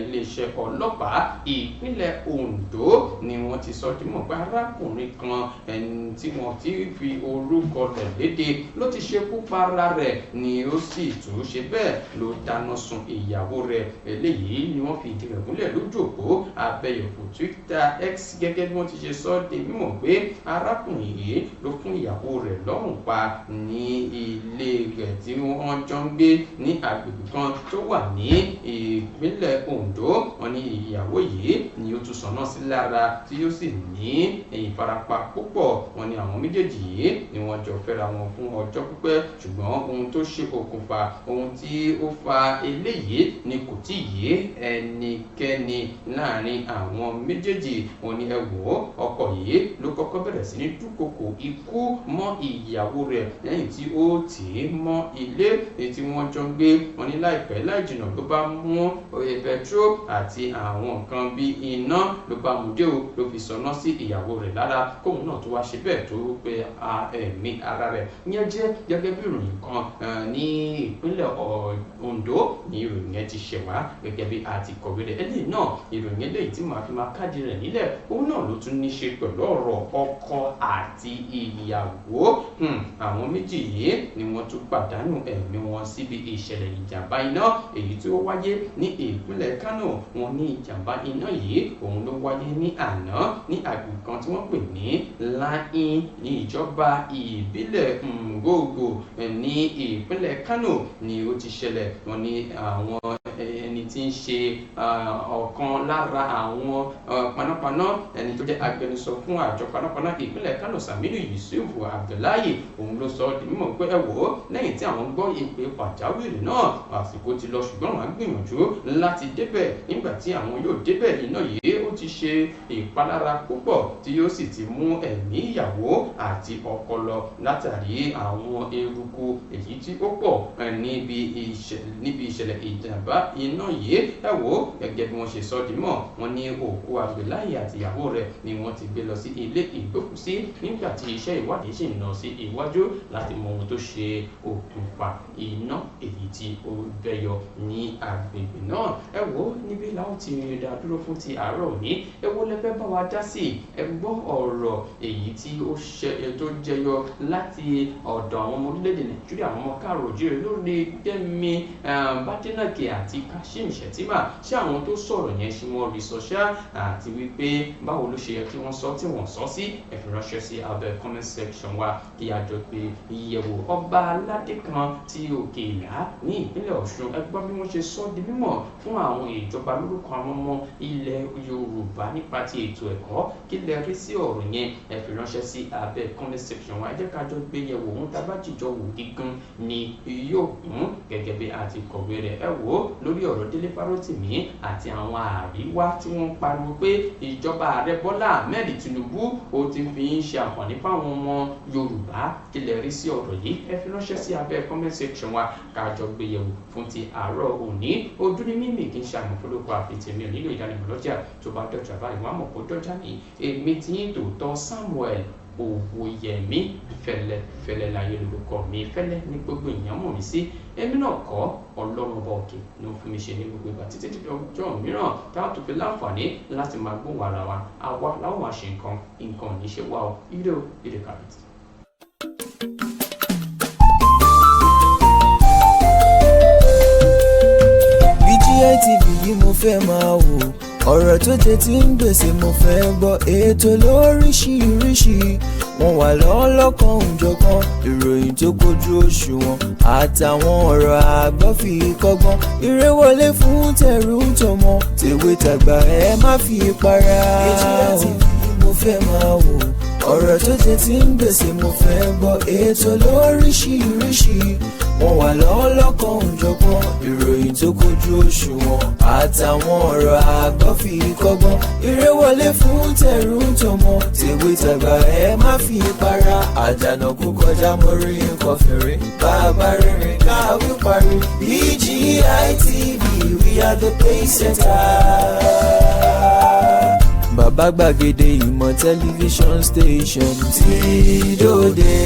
[SPEAKER 2] Iléeṣẹ́ ọlọ́pàá ìpínlẹ̀ Ondo ni wọ́n ti sọ di mímọ̀ pé arákùnrin kan ẹni tí wọ́n ti fi orúkọ rẹ̀ léde ló ti ṣekú para rẹ̀ ni ó sì tún ṣe bẹ́ẹ̀ ló dáná sun ìyàwó rẹ̀. Eléyìí ni wọ́n fi ìdí rẹ̀ múlẹ̀ lójú òpó abẹ́yẹ̀fò Twitter X gẹ́gẹ́ bí wọ́n ti ṣe sọ di mímọ̀ pé arákùnrin yìí ló fún ìyàwó rẹ̀ lọ́rùn pa ní ilé rẹ̀ tí wọ́n jọ ń gbé ní agbègbè kan tó wà ní ìpínlẹ̀ Ondo. Wọ́n ní ìyàwó yìí ni ó tún sọ̀nà sí lára tí ó sì ní ìfarapa púpọ̀. Wọ́n ní àwọn Méjèèjì yìí ni wọ́n jọ fẹ́ra wọn fún ọjọ́ pípẹ́, ṣùgbọ́n ohun tó ṣe okùnfà ohun tí ó fa eléyìí ni kò tí ì yé ẹnikẹ́ni láàrin àwọn méjèèjì. Wọ́n ní ẹ wò ó, ọkọ yìí ló kọ́kọ́ bẹ̀rẹ̀ sí ní dúnkokò ikú mọ́ ìyàwó rẹ̀ lẹ́yìn tí ó tì í mọ́ ilé tí wọ́n jọ ń gbé. Wọ́n ní láìpẹ́ láì jìnnà ló bá mú petrol àti àwọn nǹkan bíi iná ló bá mú dé o, ló fi sọná sí ìyàwó rẹ̀ lára, kóun náà tó wá ṣe bẹ́ẹ̀ tó pe ẹ̀mí ara rẹ̀. Ìyẹn jẹ́ gẹ́gẹ́ bí ìròyìn kan ní ìpínlẹ̀ Ondo ní ìròyìn yẹn ti ṣẹ̀ wá gẹ́gẹ́ bí a ti kọ̀wé rẹ̀. Eléyìí náà, ìròyìn eléyìí tí màá fi máa káàdì rẹ̀ nílẹ̀, òun náà ló tún ní ṣe pẹ̀lú ọ̀rọ̀ ọkọ àti ìyàwó. Àwọn méjì yìí ni wọ́n tún pàdánù ẹ̀mí wọn síbi ìṣẹ̀lẹ̀ ìjàmbá iná èyí tí ó wáyé ní ìpínlẹ̀ Kánò. Wọ́n ní ìjàmbá iná yìí òun ló wáyé ní àná ní agbègbè kan tí wọ́n pè ní Láín ní ìjọba ìbílẹ̀ Ngogo ní ìpínlẹ̀ Kánò ni ó ti ṣẹlẹ̀. Wọ́n ní àwọn ẹni tí ń ṣe ọ̀kan lára àwọn panápaná, ẹni tó jẹ́ agbẹnusọ fún àjọ panápaná ìpínlẹ̀ Kánò, Saminu Yusuf Abdullahi, òun ló sọ di mímọ̀ pé ẹ wò ó, lẹ́yìn tí àwọn gbọ́ ìpè pàjáwìrì náà àsìkò ti lọ, ṣùgbọ́n àwọn á gbìyànjú láti débẹ̀. Nígbà tí àwọn yóò débẹ̀, iná yìí ó ti ṣe ìpalára púpọ̀ tí yóò sì ti mú ẹ̀mí ìyàwó àti ọkọ lọ látàrí àwọn eruku èyí tí ó pọ̀ níbi ìṣẹ̀lẹ̀ ìjàmbá iná yìí. Ẹ wò ó, gẹ́gẹ́ bí wọ́n ṣe sọ di mọ̀, wọ́n ní òkú Abdullahi àti ìyàwó rẹ̀ ni wọ́n ti gbé lọ sí ilé ìgbókùsí nígbà tí iṣẹ́ ìwádìí sì ń lọ sí iwájú láti mọ ohun tó ṣe okùnfà iná èyí tí ó bẹ́yọ ní agbègbè náà. Ẹ wò ó, níbí làwọn ti dá dúró fún ti àárọ̀ òní. Ẹ wo lẹ fẹ́ bá wa dá sí? Ẹ gbọ́ ọ̀rọ̀ èyí tí ó ṣe tó jẹyọ láti ọ̀dọ̀ àwọn ọmọ orílẹ̀-èdè Nàìjíríà, àwọn ọmọ káàrọ̀ òjíire lórí Kẹ́mi Badenoch àti Kashim Shettima. Ṣé àwọn tó sọ̀rọ̀ yẹn ṣé wọ́n rí sọ ṣá, àti wípé báwo ló ṣe yẹ kí wọ́n sọ tí wọ́n sọ sí? Ẹ fi ránṣẹ́ sí abẹ́ comment section wa kí a jọ gbé ìyẹ̀wò. Ọba aládé kan ti Òkè Ìlá ní ìpínlẹ̀ Ọ̀ṣun, ẹ gbọ́ bí wọ́n ṣe sọ di mímọ̀ fún àwọn ìjọba lórúkọ àwọn ọmọ ilẹ̀ Yorùbá nípa ti ètò ẹ̀kọ́. Kí lẹ rí sí ọ̀rọ̀ yẹn? Ẹ fi ránṣẹ́ sí abẹ́ comment section wa, ẹ jẹ́ ká jọ gbé yẹ̀wò. Ohun tá a bá jìjọ wò gígùn ni yóò kún gẹ́gẹ́ bí a ti kọ̀wé rẹ̀. Ẹ wò ó, lórí ọ̀rọ̀ Délé Fárótìmí àti àwọn àríwá tí wọ́n ń pariwo pé ìjọba ààrẹ Bọ́lá Ahmed Tinubu ó ti fi ń ṣe àǹfààní fáwọn ọmọ Yorùbá, kí lẹ rí sí ọ̀rọ̀ yìí? Ẹ fi ránṣẹ́ sí abẹ́ comment section wa ká jọ gbé yẹ̀wò fún ti àárọ̀ òní. Ojú ní mímì kì í ṣe àmọ̀fólókò àfi tèmi ò nílò ìdánimọ̀ lọ́jà tó bá dọ̀jà báyìí wọ́n á mọ̀ kó dọ́jà ní. Èmi tí ń tòótọ́ Samuel Owóyẹmí Fẹ́lẹ́fẹ́lẹ́ láyé lórúkọ mi, Fẹ́lẹ́ ní gbogbo èèyàn mọ̀ mí sí. Èmi náà kọ́, Ọlọ́run ọba òkè ló ń fún mi ṣe ní gbogbo ìgbà títí di ọjọ́ mìíràn tá a tún fi láǹfààní láti máa gbóhùn ara wa. Àwa láwọn máa ṣe nǹkan, nǹkan ò ní ṣe wá o. Ire o, ire kàbìtì.
[SPEAKER 1] BGI TV yìí mo fẹ́ máa wò, ọ̀rọ̀ tó jẹ ti ń gbèsè mo fẹ́ gbọ́, ètò lóríṣiríṣi wọ́n wà lọ́lọ́kan òjọ̀kan, ìròyìn tó kojú òṣùwọ̀n àtàwọn ọ̀rọ̀ àgbọ́ fi kọ́gbọ́n. Eré wọlé fún tẹ̀rù tọmọ, tèwe tàgbà ẹ má fi para. BGI TV yìí mo fẹ́ máa wò, ọ̀rọ̀ tó jẹ ti ń gbèsè mo fẹ́ gbọ́, ètò lóríṣiríṣi wọ́n wà lọ́lọ́kan òjọ̀kan, ìròyìn tó kojú òṣùwọ̀n àtàwọn ọ̀rọ̀ àgbọ́ fi kọ́gbọ́n. Eré wọlé fún tẹ̀rù tọmọ, tèwe tàgbà ẹ má fi para. Àjànà kú kọjá mórí nǹkan fèrè, bàbá rere káwí parí. BGI TV, we are the pace setter. Bàbá gbàgede ìmọ̀ tẹlifíṣọ̀n station tí dòde.